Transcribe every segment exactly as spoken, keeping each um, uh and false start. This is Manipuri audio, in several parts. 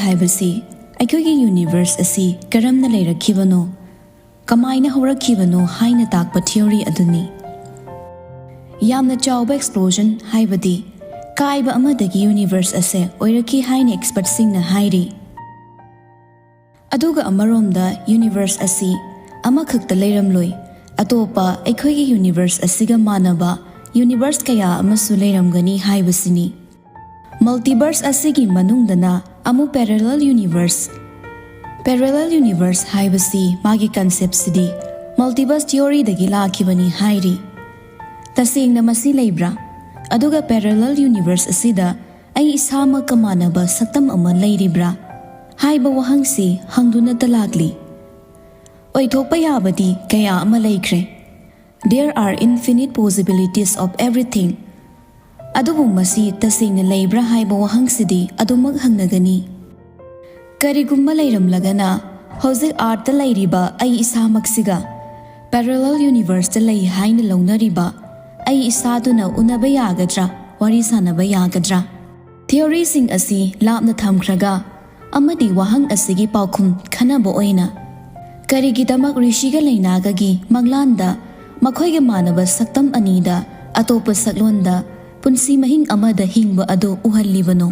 ꯍꯥꯏꯕꯁꯤ ꯑꯩꯈꯣꯏꯒꯤ ꯌꯨꯅꯤꯚꯔꯁ ꯑꯁꯤ ꯀꯔꯝꯅ ꯂꯩꯔꯛꯈꯤꯕꯅꯣ, ꯀꯃꯥꯏꯅ ꯍꯧꯔꯛꯈꯤꯕꯅꯣ ꯍꯥꯏꯅ ꯇꯥꯛꯄ ꯊꯤꯑꯣꯔꯤ ꯑꯗꯨꯅꯤ꯫ ꯌꯥꯝꯅ ꯆꯥꯎꯕ ꯑꯦꯛꯁꯄ꯭ꯂꯣꯖꯟ, ꯍꯥꯏꯕꯗꯤ ꯀꯥꯏꯕ ꯑꯃꯗꯒꯤ ꯌꯨꯅꯤꯚꯔꯁ ꯑꯁꯦ ꯑꯣꯏꯔꯛꯈꯤ ꯍꯥꯏꯅ ꯑꯦꯛꯁꯄꯔꯠꯁꯤꯡꯅ ꯍꯥꯏꯔꯤ꯫ ꯑꯗꯨꯒ ꯑꯃꯔꯣꯝꯗ ꯌꯨꯅꯤꯚꯔꯁ ꯑꯁꯤ ꯑꯃꯈꯛꯇ ꯂꯩꯔꯝꯂꯣꯏ, ꯑꯇꯣꯞꯄ ꯑꯩꯈꯣꯏꯒꯤ ꯌꯨꯅꯤꯚꯔꯁ ꯑꯁꯤꯒ ꯃꯥꯟꯅꯕ ꯌꯨꯅꯤꯚꯔꯁ ꯀꯌꯥ ꯑꯃꯁꯨ ꯂꯩꯔꯝꯒꯅꯤ ꯍꯥꯏꯕꯁꯤꯅꯤ꯫ ꯃꯜꯇꯤꯚꯔꯁ ꯑꯁꯤꯒꯤ ꯃꯅꯨꯡꯗꯅ ꯑꯃꯨꯛ ꯄꯦꯔꯦꯂꯦꯜ ꯌꯨꯅꯤꯚꯔꯁ꯫ ꯄꯦꯔꯦꯂꯦꯜ ꯌꯨꯅꯤꯚꯔꯁ ꯍꯥꯏꯕꯁꯤ ꯃꯥꯒꯤ ꯀꯟꯁꯦꯞꯁꯤꯗꯤ ꯃꯜꯇꯤꯚꯔꯁ ꯊꯤꯑꯣꯔꯤꯗꯒꯤ ꯂꯥꯛꯈꯤꯕꯅꯤ ꯍꯥꯏꯔꯤ꯫ ꯇꯁꯦꯡꯅ ꯃꯁꯤ ꯂꯩꯕ꯭ꯔꯥ? ꯑꯗꯨꯒ ꯄꯦꯔꯦꯂꯦꯜ ꯌꯨꯅꯤꯚꯔꯁ ꯑꯁꯤꯗ ꯑꯩ ꯏꯁꯥꯃꯛꯀ ꯃꯥꯟꯅꯕ ꯁꯛꯇꯝ ꯑꯃ ꯂꯩꯔꯤꯕ꯭ꯔꯥ ꯍꯥꯏꯕ ꯋꯥꯍꯪꯁꯤ ꯍꯪꯗꯨꯅꯇ ꯂꯥꯛꯂꯤ꯫ ꯑꯣꯏꯊꯣꯛꯄ ꯌꯥꯕꯗꯤ ꯀꯌꯥ ꯑꯃ ꯂꯩꯈ꯭ꯔꯦ꯫ There are infinite possibilities of everything. ꯑꯗꯨꯕꯨ ꯃꯁꯤ ꯇꯁꯦꯡꯅ ꯂꯩꯕ꯭ꯔꯥ ꯍꯥꯏꯕ ꯋꯥꯍꯪꯁꯤꯗꯤ ꯑꯗꯨꯃꯛ ꯍꯪꯅꯒꯅꯤ꯫ ꯀꯔꯤꯒꯨꯝꯕ ꯂꯩꯔꯝꯂꯒꯅ, ꯍꯧꯖꯤꯛ ꯑꯥꯔꯠꯇ ꯂꯩꯔꯤꯕ ꯑꯩ ꯏꯁꯥꯃꯛꯁꯤꯒ ꯄꯦꯔꯦꯂꯦꯜ ꯌꯨꯅꯤꯚꯔꯁꯇ ꯂꯩ ꯍꯥꯏꯅ ꯂꯧꯅꯔꯤꯕ ꯑꯩ ꯏꯁꯥꯗꯨꯅ ꯎꯅꯕ ꯌꯥꯒꯗ꯭ꯔꯥ, ꯋꯥꯔꯤ ꯁꯥꯟꯅꯕ ꯌꯥꯒꯗ꯭ꯔꯥ? ꯊꯤꯑꯣꯔꯤꯁꯤꯡ ꯑꯁꯤ ꯂꯥꯞꯅ ꯊꯝꯈ꯭ꯔꯒ ꯑꯃꯗꯤ ꯋꯥꯍꯪ ꯑꯁꯤꯒꯤ ꯄꯥꯎꯈꯨꯝ ꯈꯟꯅꯕ ꯑꯣꯏꯅ, ꯀꯔꯤꯒꯤꯗꯃꯛ ꯔꯤꯁꯤꯒ ꯂꯩꯅꯥꯒꯒꯤ ꯃꯪꯂꯥꯟꯗ ꯃꯈꯣꯏꯒ ꯃꯥꯟꯅꯕ ꯁꯛꯇꯝ ꯑꯅꯤꯗ ꯑꯇꯣꯞꯄ ꯁꯛꯂꯣꯟꯗ ꯄꯨꯟꯁꯤ ꯃꯍꯤꯡ ꯑꯃꯗ ꯍꯤꯡꯕ ꯑꯗꯨ ꯎꯍꯜꯂꯤꯕꯅꯣ?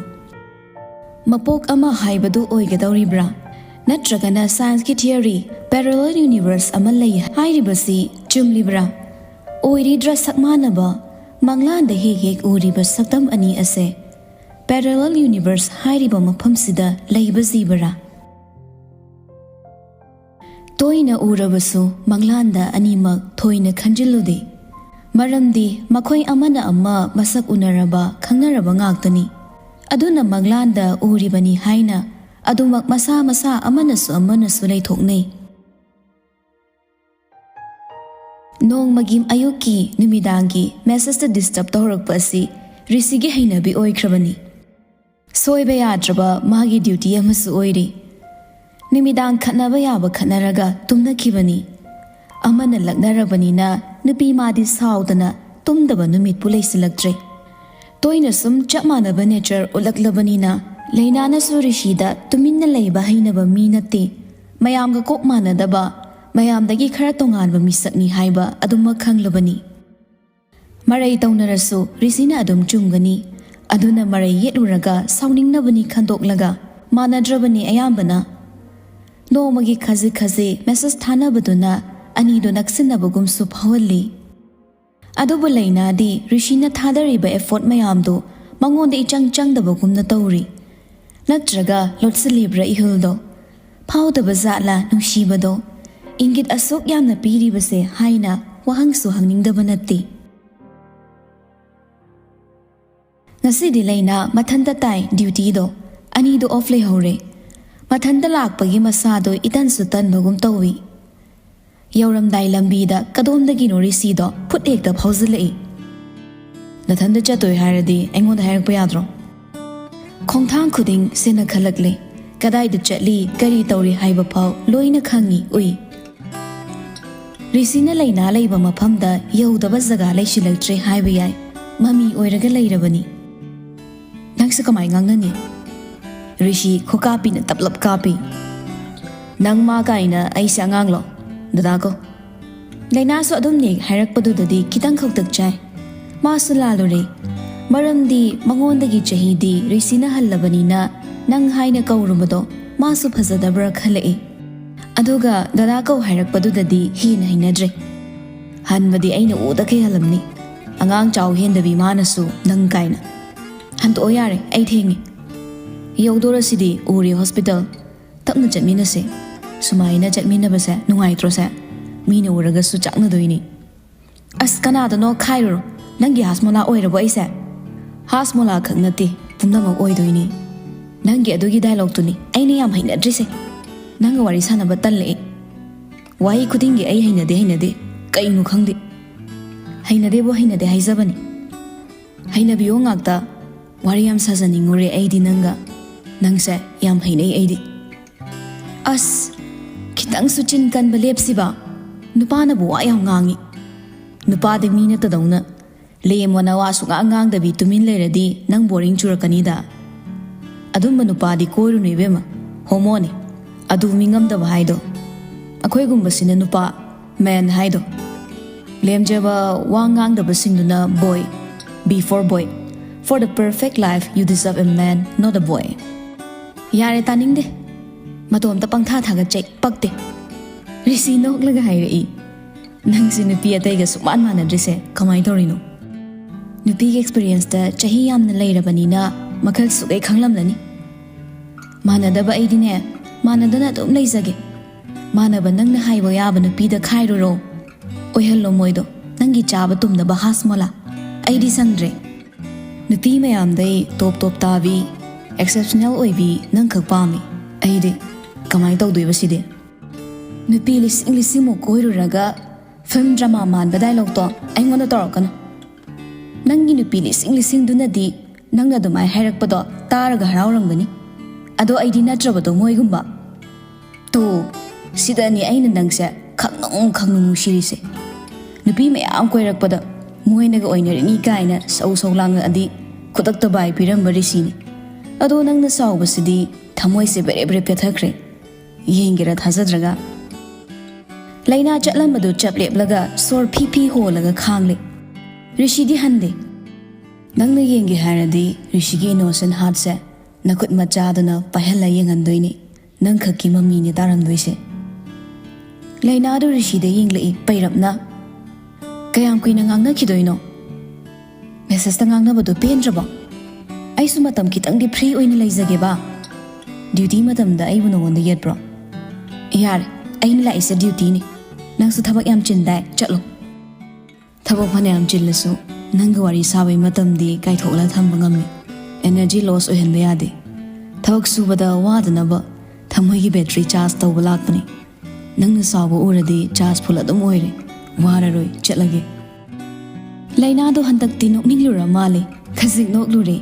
ꯃꯄꯣꯛ ꯑꯃ ꯍꯥꯏꯕꯗꯨ ꯑꯣꯏꯒꯗꯧꯔꯤꯕ꯭ꯔꯥ? ꯅꯠꯇ꯭ꯔꯒꯅ ꯁꯥꯏꯟꯁꯀꯤ ꯊꯤꯑꯣꯔꯤ ꯄꯦꯔꯦꯂꯦꯜ ꯌꯨꯅꯤꯚꯔꯁ ꯑꯃ ꯂꯩ ꯍꯥꯏꯔꯤꯕꯁꯤ ꯆꯨꯝꯂꯤꯕ꯭ꯔꯥ? ꯑꯣꯏꯔꯤꯗ꯭ꯔꯥ ꯁꯛ ꯃꯥꯟꯅꯕ ꯃꯪꯂꯥꯟꯗ ꯍꯦꯛ ꯍꯦꯛ ꯎꯔꯤꯕ ꯁꯛꯇꯝ ꯑꯅꯤ ꯑꯁꯦ ꯄꯦꯔꯦꯂꯦꯜ ꯌꯨꯅꯤꯚꯔꯁ ꯍꯥꯏꯔꯤꯕ ꯃꯐꯝꯁꯤꯗ ꯂꯩꯕ ꯖꯤꯕꯔꯥ? ꯇꯣꯏꯅ ꯎꯔꯕꯁꯨ ꯃꯪꯂꯥꯟꯗ ꯑꯅꯤꯃꯛ ꯊꯣꯏꯅ ꯈꯟꯖꯤꯜꯂꯨꯗꯦ꯫ ꯃꯔꯝꯗꯤ ꯃꯈꯣꯏ ꯑꯃꯅ ꯑꯃ ꯃꯁꯛ ꯎꯅꯔꯕ, ꯈꯪꯅꯔꯕ ꯉꯥꯛꯇꯅꯤ꯫ ꯑꯗꯨꯅ ꯃꯪꯂꯥꯟꯗ ꯎꯔꯤꯕꯅꯤ ꯍꯥꯏꯅ ꯑꯗꯨꯃꯛ ꯃꯁꯥ ꯃꯁꯥ ꯑꯃꯅꯁꯨ ꯑꯃꯅꯁꯨ ꯂꯩꯊꯣꯛꯅꯩ꯫ ꯅꯣꯡꯃꯒꯤ ꯑꯌꯨꯛꯀꯤ, ꯅꯨꯃꯤꯗꯥꯡꯒꯤ ꯃꯦꯁꯦꯖꯇ ꯗꯤꯁꯇꯔꯕ ꯇꯧꯔꯛꯄ ꯑꯁꯤ ꯔꯤꯁꯤꯒꯤ ꯍꯩꯅꯕꯤ ꯑꯣꯏꯈ꯭ꯔꯕꯅꯤ꯫ ꯁꯣꯏꯕ ꯌꯥꯗ꯭ꯔꯕ ꯃꯥꯒꯤ ꯗ꯭ꯌꯨꯇꯤ ꯑꯃꯁꯨ ꯑꯣꯏꯔꯤ꯫ ꯅꯨꯃꯤꯗꯥꯡ ꯈꯠꯅꯕ ꯌꯥꯕ ꯈꯠꯅꯔꯒ ꯇꯨꯝꯅꯈꯤꯕꯅꯤ꯫ ꯑꯃꯅ ꯂꯛꯅꯔꯕꯅꯤꯅ ꯅꯨꯄꯤ ꯃꯥꯗꯤ ꯁꯥꯎꯗꯅ ꯇꯨꯝꯗꯕ ꯅꯨꯃꯤꯠꯄꯨ ꯂꯩꯁꯤꯜꯂꯛꯇ꯭ꯔꯦ꯫ ꯇꯣꯏꯅ ꯁꯨꯝ ꯆꯞ ꯃꯥꯟꯅꯕ ꯅꯦꯆꯔ ꯎꯠꯂꯛꯂꯕꯅꯤꯅ ꯂꯩꯅꯥꯅꯁꯨ ꯔꯤꯁꯤꯗ ꯇꯨꯃꯤꯟꯅ ꯂꯩꯕ ꯍꯩꯅꯕ ꯃꯤ ꯅꯠꯇꯦ꯫ ꯃꯌꯥꯝꯒ ꯀꯣꯛ ꯃꯥꯟꯅꯗꯕ, ꯃꯌꯥꯝꯗꯒꯤ ꯈꯔ ꯇꯣꯉꯥꯟꯕ ꯃꯤꯁꯛꯅꯤ ꯍꯥꯏꯕ ꯑꯗꯨꯃꯛ ꯈꯪꯂꯕꯅꯤ꯫ ꯃꯔꯩ ꯇꯧꯅꯔꯁꯨ ꯔꯤꯁꯤꯅ ꯑꯗꯨꯝ ꯆꯨꯝꯒꯅꯤ꯫ ꯑꯗꯨꯅ ꯃꯔꯩ ꯌꯦꯠꯂꯨꯔꯒ ꯁꯥꯎꯅꯤꯡꯅꯕꯅꯤ ꯈꯟꯗꯣꯛꯂꯒ ꯃꯥꯟꯅꯗ꯭ꯔꯕꯅꯤ ꯑꯌꯥꯝꯕꯅ꯫ ꯅꯣꯡꯃꯒꯤ ꯈꯖꯤꯛ ꯈꯖꯤꯛ ꯃꯦꯁꯦꯖ ꯊꯥꯅꯕꯗꯨꯅ ꯑꯅꯤꯗꯣ ꯅꯛꯁꯤꯟꯅꯕꯒꯨꯝꯁꯨ ꯐꯥꯎꯍꯜꯂꯤ꯫ ꯑꯗꯨꯕꯨ ꯂꯩꯅꯥꯗꯤ ꯔꯤꯁꯤꯅ ꯊꯥꯗꯔꯤꯕ ꯑꯦꯐꯣꯔꯠ ꯃꯌꯥꯝꯗꯨ ꯃꯉꯣꯟꯗ ꯏꯆꯪ ꯆꯪꯗꯕꯒꯨꯝꯅ ꯇꯧꯔꯤ꯫ ꯅꯠꯇ꯭ꯔꯒ ꯂꯣꯠꯁꯤꯜꯂꯤꯕ꯭ꯔꯥ ꯏꯍꯨꯜꯗꯣ? ꯐꯥꯎꯗꯕ ꯖꯥꯠꯂꯥ ꯅꯨꯡꯁꯤꯕꯗꯣ? ꯏꯪꯒꯤꯠ ꯑꯁꯨꯛ ꯌꯥꯝꯅ ꯄꯤꯔꯤꯕꯁꯦ ꯍꯥꯏꯅ ꯋꯥꯍꯪꯁꯨ ꯍꯪꯅꯤꯡꯗꯕ ꯅꯠꯇꯦ꯫ ꯉꯁꯤꯗꯤ ꯂꯩꯅꯥ ꯃꯊꯟꯇ ꯇꯥꯏ ꯗ꯭ꯌꯨꯇꯤꯗꯣ꯫ ꯑꯅꯤꯗꯣ ꯑꯣꯐ ꯂꯩꯍꯧꯔꯦ꯫ ꯃꯊꯟꯇ ꯂꯥꯛꯄꯒꯤ ꯃꯁꯥꯗꯣ ꯏꯇꯟꯁꯨ ꯇꯟꯕꯒꯨꯝ ꯇꯧꯏ꯫ ꯌꯧꯔꯝꯗꯥꯏ ꯂꯝꯕꯤꯗ ꯀꯗꯣꯝꯗꯒꯤꯅꯣ ꯔꯤꯁꯤꯗꯣ ꯐꯨꯠ ꯍꯦꯛꯇ ꯐꯥꯎꯖꯤꯜꯂꯛꯏ꯫ "ꯅꯊꯟꯇ ꯆꯠꯇꯣꯏ ꯍꯥꯏꯔꯗꯤ ꯑꯩꯉꯣꯟꯗ ꯍꯥꯏꯔꯛꯄ ꯌꯥꯗ꯭ꯔꯣ?" ꯈꯣꯡꯊꯥꯡ ꯈꯨꯗꯤꯡ ꯁꯦꯟꯅ ꯈꯜꯂꯛꯂꯦ꯫ ꯀꯗꯥꯏꯗ ꯆꯠꯂꯤ, ꯀꯔꯤ ꯇꯧꯔꯤ ꯍꯥꯏꯕ ꯐꯥꯎ ꯂꯣꯏꯅ ꯈꯪꯏ, ꯎꯏ꯫ ꯔꯤꯁꯤꯅ ꯂꯩꯅꯥ ꯂꯩꯕ ꯃꯐꯝꯗ ꯌꯧꯗꯕ ꯖꯒꯥ ꯂꯩꯁꯤꯜꯂꯛꯇ꯭ꯔꯦ ꯍꯥꯏꯕ ꯌꯥꯏ꯫ ꯃꯃꯤ ꯑꯣꯏꯔꯒ ꯂꯩꯔꯕꯅꯤ꯫ ꯅꯪꯁꯨ ꯀꯃꯥꯏ ꯉꯥꯡꯅꯅꯤ? ꯔꯤꯁꯤ ꯈꯨꯀꯥꯞꯄꯤꯅ ꯇꯞꯂꯞ ꯀꯥꯞꯄꯤ꯫ "ꯅꯪ ꯃꯥ ꯀꯥꯏꯅ ꯑꯩꯁꯦ ꯑꯉꯥꯡꯂꯣ? ꯗꯗꯥ ꯀꯣ꯫" ꯂꯩꯅꯥꯁꯨ ꯑꯗꯨꯝꯅꯦ ꯍꯥꯏꯔꯛꯄꯗꯨꯗꯗꯤ ꯈꯤꯇꯪ ꯈꯧꯇꯛ ꯆꯥꯏ꯫ ꯃꯥꯁꯨ ꯂꯥꯜꯂꯨꯔꯦ꯫ ꯃꯔꯝꯗꯤ ꯃꯉꯣꯟꯗꯒꯤ ꯆꯍꯤꯗꯤ ꯔꯤꯁꯤꯅ ꯍꯜꯂꯕꯅꯤꯅ ꯅꯪ ꯍꯥꯏꯅ ꯀꯧꯔꯨꯕꯗꯣ ꯃꯥꯁꯨ ꯐꯖꯗꯕ꯭ꯔꯥ ꯈꯜꯂꯛꯏ꯫ ꯑꯗꯨꯒ ꯗꯗꯥ ꯀꯧ ꯍꯥꯏꯔꯛꯄꯗꯨꯗꯗꯤ ꯍꯦꯟꯅ ꯍꯩꯅꯗ꯭ꯔꯦ꯫ "ꯍꯟꯕꯗꯤ ꯑꯩꯅ ꯎꯗꯈꯩ ꯍꯜꯂꯝꯅꯤ꯫ ꯑꯉꯥꯡ ꯆꯥꯎ ꯍꯦꯟꯗꯕꯤ ꯃꯥꯅꯁꯨ ꯅꯪ ꯀꯥꯏꯅ꯫ ꯍꯟꯇꯣꯛꯑꯣ ꯌꯥꯔꯦ, ꯑꯩ ꯊꯦꯡꯉꯦ꯫ ꯌꯧꯗꯣꯔꯁꯤꯗꯤ ꯎꯔꯦ ꯍꯣꯁꯄꯤꯇꯥꯜ꯫ ꯇꯞꯅ ꯆꯠꯃꯤꯟꯅꯁꯦ꯫ ꯁꯨꯃꯥꯏꯅ ꯆꯠꯃꯤꯟꯅꯕꯁꯦ ꯅꯨꯡꯉꯥꯏꯇ꯭ꯔꯣꯁꯦ? ꯃꯤꯅ ꯎꯔꯒꯁꯨ ꯆꯥꯛꯅꯗꯣꯏꯅꯤ꯫" "ꯑꯁ, ꯀꯅꯥꯗꯅꯣ ꯈꯥꯏꯔꯨꯔꯣ꯫ ꯅꯪꯒꯤ ꯍꯥꯁꯃꯣꯂꯥ ꯑꯣꯏꯔꯕꯣ ꯑꯩꯁꯦ?" "ꯍꯥꯁꯃꯣꯂꯥ ꯈꯛ ꯅꯠꯇꯦ, ꯄꯨꯝꯅꯃꯛ ꯑꯣꯏꯗꯣꯏꯅꯤ꯫ ꯅꯪꯒꯤ ꯑꯗꯨꯒꯤ ꯗꯥꯏꯂꯣꯛꯇꯨꯅꯤ ꯑꯩꯅ ꯌꯥꯝ ꯍꯩꯅꯗ꯭ꯔꯤꯁꯦ꯫ ꯅꯪꯒ ꯋꯥꯔꯤ ꯁꯥꯟꯅꯕ ꯇꯜꯂꯛꯑꯦ꯫ ꯋꯥꯍꯩ ꯈꯨꯗꯤꯡꯒꯤ ꯑꯩ ꯍꯩꯅꯗꯦ, ꯍꯩꯅꯗꯦ꯫ ꯀꯩꯅꯣ ꯈꯪꯗꯦ꯫ ꯍꯩꯅꯗꯦꯕꯨ ꯍꯩꯅꯗꯦ ꯍꯥꯏꯖꯕꯅꯤ꯫ ꯍꯩꯅꯕꯤꯌꯣ ꯉꯥꯛꯇ꯫ ꯋꯥꯔꯤ ꯌꯥꯝ ꯁꯥꯖꯅꯤꯡꯉꯨꯔꯦ ꯑꯩꯗꯤ ꯅꯪꯒ꯫ ꯅꯪꯁꯦ ꯌꯥꯝ ꯍꯩꯅꯩ ꯑꯩꯗꯤ꯫" ꯑꯁ, ꯈꯤꯇꯪꯁꯨ ꯆꯤꯟ ꯀꯟꯕ ꯂꯦꯞꯁꯤꯕ꯫ ꯅꯨꯄꯥꯅꯕꯨ ꯋꯥ ꯌꯥꯝ ꯉꯥꯡꯉꯤ꯫ ꯅꯨꯄꯥꯗꯤ ꯃꯤ ꯅꯠꯇꯗꯧꯅ ꯂꯦꯝꯃꯣꯅ ꯋꯥ ꯁꯨꯡꯉꯥꯡ ꯉꯥꯡꯗꯕꯤ ꯇꯨꯃꯤꯟ ꯂꯩꯔꯗꯤ ꯅꯪ ꯕꯣꯔꯤꯡ ꯆꯨꯔꯛꯀꯅꯤꯗ꯫ ꯑꯗꯨꯝꯕ ꯅꯨꯄꯥꯗꯤ ꯀꯣꯏꯔꯨꯅꯨ ꯏꯕꯦꯝꯃ, ꯍꯣꯃꯣꯅꯤ꯫ ꯑꯗꯨ ꯃꯤ ꯉꯝꯗꯕ ꯍꯥꯏꯗꯣ꯫ ꯑꯩꯈꯣꯏꯒꯨꯝꯕꯁꯤꯅ ꯅꯨꯄꯥ, ꯃꯦꯟ ꯍꯥꯏꯗꯣ꯫ ꯂꯦꯝꯖꯕ ꯋꯥ ꯉꯥꯡꯗꯕꯁꯤꯡꯗꯨꯅ boy. B for boy. For the perfect life you deserve a man, not a boy. ꯌꯥꯔꯦ, ꯇꯥꯅꯤꯡꯗꯦ꯫ ꯃꯇꯣꯝꯇ ꯄꯪꯊꯥ ꯊꯥꯒꯠꯆꯩ, ꯄꯛꯇꯦ꯫ ꯔꯤꯁꯤ ꯅꯣꯛꯂꯒ ꯍꯥꯏꯔꯛꯏ, "ꯅꯪꯁꯦ ꯅꯨꯄꯤ ꯑꯇꯩꯒ ꯁꯨꯛꯃꯥꯟ ꯃꯥꯟꯅꯗ꯭ꯔꯤꯁꯦ ꯀꯃꯥꯏꯅ ꯇꯧꯔꯤꯅꯣ?" ꯅꯨꯄꯤꯒꯤ ꯑꯦꯛꯁꯄꯤꯔꯤꯌꯦꯟꯁꯇ ꯆꯍꯤ ꯌꯥꯝꯅ ꯂꯩꯔꯕꯅꯤꯅ ꯃꯈꯜ ꯁꯨꯛꯂꯩ ꯈꯪꯂꯝꯂꯅꯤ꯫ ꯃꯥꯟꯅꯗꯕ ꯑꯩꯗꯤꯅꯦ, ꯃꯥꯟꯅꯗꯅ ꯑꯗꯨꯝ ꯂꯩꯖꯒꯦ꯫ ꯃꯥꯟꯅꯕ ꯅꯪꯅ ꯍꯥꯏꯕ ꯌꯥꯕ ꯅꯨꯄꯤꯗ ꯈꯥꯏꯔꯨꯔꯣ꯫ ꯑꯣꯏꯍꯜꯂꯣ ꯃꯣꯏꯗꯣ ꯅꯪꯒꯤ ꯆꯥꯕ ꯇꯨꯝꯅꯕ ꯍꯥꯁꯃꯣꯂꯥ꯫ ꯑꯩꯗꯤ ꯁꯪꯗ꯭ꯔꯦ꯫ ꯅꯨꯄꯤ ꯃꯌꯥꯝꯗꯩ ꯇꯣꯞ ꯇꯣꯞ ꯇꯥꯕꯤ, ꯑꯦꯛꯁꯦꯞꯁꯅꯦꯜ ꯑꯣꯏꯕꯤ ꯅꯪꯈꯛ ꯄꯥꯝꯃꯤ꯫ ꯑꯩꯗꯤ ꯀꯃꯥꯏꯅ ꯇꯧꯗꯣꯏꯕ ꯁꯤꯗꯤ? ꯅꯨꯄꯤ ꯂꯤꯁꯤꯡ ꯂꯤꯁꯤꯡꯃꯨꯛ ꯀꯣꯏꯔꯨꯔꯒ ꯐꯤꯂꯝ ꯗ꯭ꯔꯃꯥ ꯃꯥꯟꯕ ꯗꯥꯏꯂꯣꯛꯇꯣ ꯑꯩꯉꯣꯟꯗ ꯇꯧꯔꯛꯀꯅꯨ꯫ ꯅꯪꯒꯤ ꯅꯨꯄꯤ ꯂꯤꯁꯤꯡ ꯂꯤꯁꯤꯡꯗꯨꯅꯗꯤ ꯅꯪꯅ ꯑꯗꯨꯃꯥꯏꯅ ꯍꯥꯏꯔꯛꯄꯗꯣ ꯇꯥꯔꯒ ꯍꯔꯥꯎꯔꯝꯒꯅꯤ꯫ ꯑꯗꯣ ꯑꯩꯗꯤ ꯅꯠꯇ꯭ꯔꯕꯗꯣ ꯃꯣꯏꯒꯨꯝꯕ꯫ ꯇꯣ, ꯁꯤꯗꯅꯤ ꯑꯩꯅ ꯅꯪꯁꯦ ꯈꯪꯅꯨꯡ ꯈꯪꯅꯨꯡ ꯅꯨꯡꯁꯤꯔꯤꯁꯦ꯫ ꯅꯨꯄꯤ ꯃꯌꯥꯝ ꯀꯣꯏꯔꯛꯄꯗ ꯃꯣꯏꯅꯒ ꯑꯣꯏꯅꯔꯤꯅꯤ ꯀꯥꯏꯅ ꯁꯧ ꯁꯧ ꯂꯥꯡꯉꯛꯑꯗꯤ ꯈꯨꯗꯛꯇ ꯕꯥꯏ ꯄꯤꯔꯝꯕ ꯔꯤꯁꯤꯅꯤ꯫ ꯑꯗꯣ ꯅꯪꯅ ꯁꯥꯎꯕꯁꯤꯗꯤ ꯊꯃꯣꯏꯁꯦ ꯕꯦꯔꯦ ꯕꯦꯔꯦ ꯄꯦꯊꯈ꯭ꯔꯦ꯫ ꯌꯦꯡꯒꯦꯔꯥ ꯊꯥꯖꯗ꯭ꯔꯒ? ꯂꯩꯅꯥ ꯆꯠꯂꯝꯕꯗꯨ ꯆꯞ ꯂꯦꯞꯂꯒ ꯁꯣꯔ ꯐꯤ ꯐꯤ ꯍꯣꯜꯂꯒ ꯈꯥꯡꯂꯦ꯫ ꯔꯤꯁꯤꯗꯤ ꯍꯟꯗꯦ꯫ ꯅꯪꯅ ꯌꯦꯡꯒꯦ ꯍꯥꯏꯔꯗꯤ ꯔꯤꯁꯤꯒꯤ ꯏꯅꯣꯁꯦꯟ ꯍꯥꯔꯠꯁꯦ ꯅꯈꯨꯠ ꯃꯆꯥꯗꯨꯅ ꯄꯥꯏꯍꯜꯂ ꯌꯦꯡꯍꯟꯗꯣꯏꯅꯤ꯫ ꯅꯪꯈꯛꯀꯤ ꯃꯃꯤꯅꯦ ꯇꯥꯔꯝꯗꯣꯏꯁꯦ꯫ ꯂꯩꯅꯥꯗꯨ ꯔꯤꯁꯤꯗ ꯌꯦꯡꯂꯛꯏ ꯄꯩꯔꯞꯅ꯫ "ꯀꯌꯥꯝ ꯀꯨꯏꯅ ꯉꯥꯡꯅꯈꯤꯗꯣꯏꯅꯣ? ꯃꯦꯁꯦꯖꯇ ꯉꯥꯡꯅꯕꯗꯣ ꯄꯦꯟꯗ꯭ꯔꯕꯣ? ꯑꯩꯁꯨ ꯃꯇꯝ ꯈꯤꯇꯪꯗꯤ ꯐ꯭ꯔꯤ ꯑꯣꯏꯅ ꯂꯩꯖꯒꯦꯕ꯫ ꯗ꯭ꯌꯨꯇꯤ ꯃꯇꯝꯗ ꯑꯩꯕꯨ ꯅꯉꯣꯟꯗ ꯌꯦꯠꯄ꯭ꯔꯣ?" "ꯌꯥꯔꯦ, ꯑꯩꯅ ꯂꯥꯛꯏꯁꯦ ꯗ꯭ꯌꯨꯇꯤꯅꯤ꯫ ꯅꯪꯁꯨ ꯊꯕꯛ ꯌꯥꯝ ꯆꯤꯟꯗꯥꯏ, ꯆꯠꯂꯣ꯫" ꯊꯕꯛ ꯐꯅꯌꯥꯝ ꯆꯤꯜꯂꯁꯨ ꯅꯪꯒ ꯋꯥꯔꯤ ꯁꯥꯕꯒꯤ ꯃꯇꯝꯗꯤ ꯀꯥꯏꯊꯣꯛꯂ ꯊꯝꯕ ꯉꯝꯃꯤ꯫ ꯑꯦꯅꯔꯖꯤ ꯂꯣꯁ ꯑꯣꯏꯍꯟꯕ ꯌꯥꯗꯦ꯫ ꯊꯕꯛ ꯁꯨꯕꯗ ꯋꯥꯗꯅꯕ ꯊꯃꯣꯏꯒꯤ ꯕꯦꯇ꯭ꯔꯤ ꯆꯥꯔꯖ ꯇꯧꯕ ꯂꯥꯛꯄꯅꯤ꯫ ꯅꯪꯅ ꯁꯥꯎꯕ ꯎꯔꯗꯤ ꯆꯥꯔꯖ ꯐꯨꯜ ꯑꯗꯨꯝ ꯑꯣꯏꯔꯦ꯫ ꯋꯥꯔꯔꯣꯏ, ꯆꯠꯂꯒꯦ꯫ ꯂꯩꯅꯥꯗꯣ ꯍꯟꯗꯛꯇꯤ ꯅꯣꯛꯅꯤꯡꯂꯨꯔ ꯃꯥꯜꯂꯦ꯫ ꯈꯖꯤꯛ ꯅꯣꯛꯂꯨꯔꯦ꯫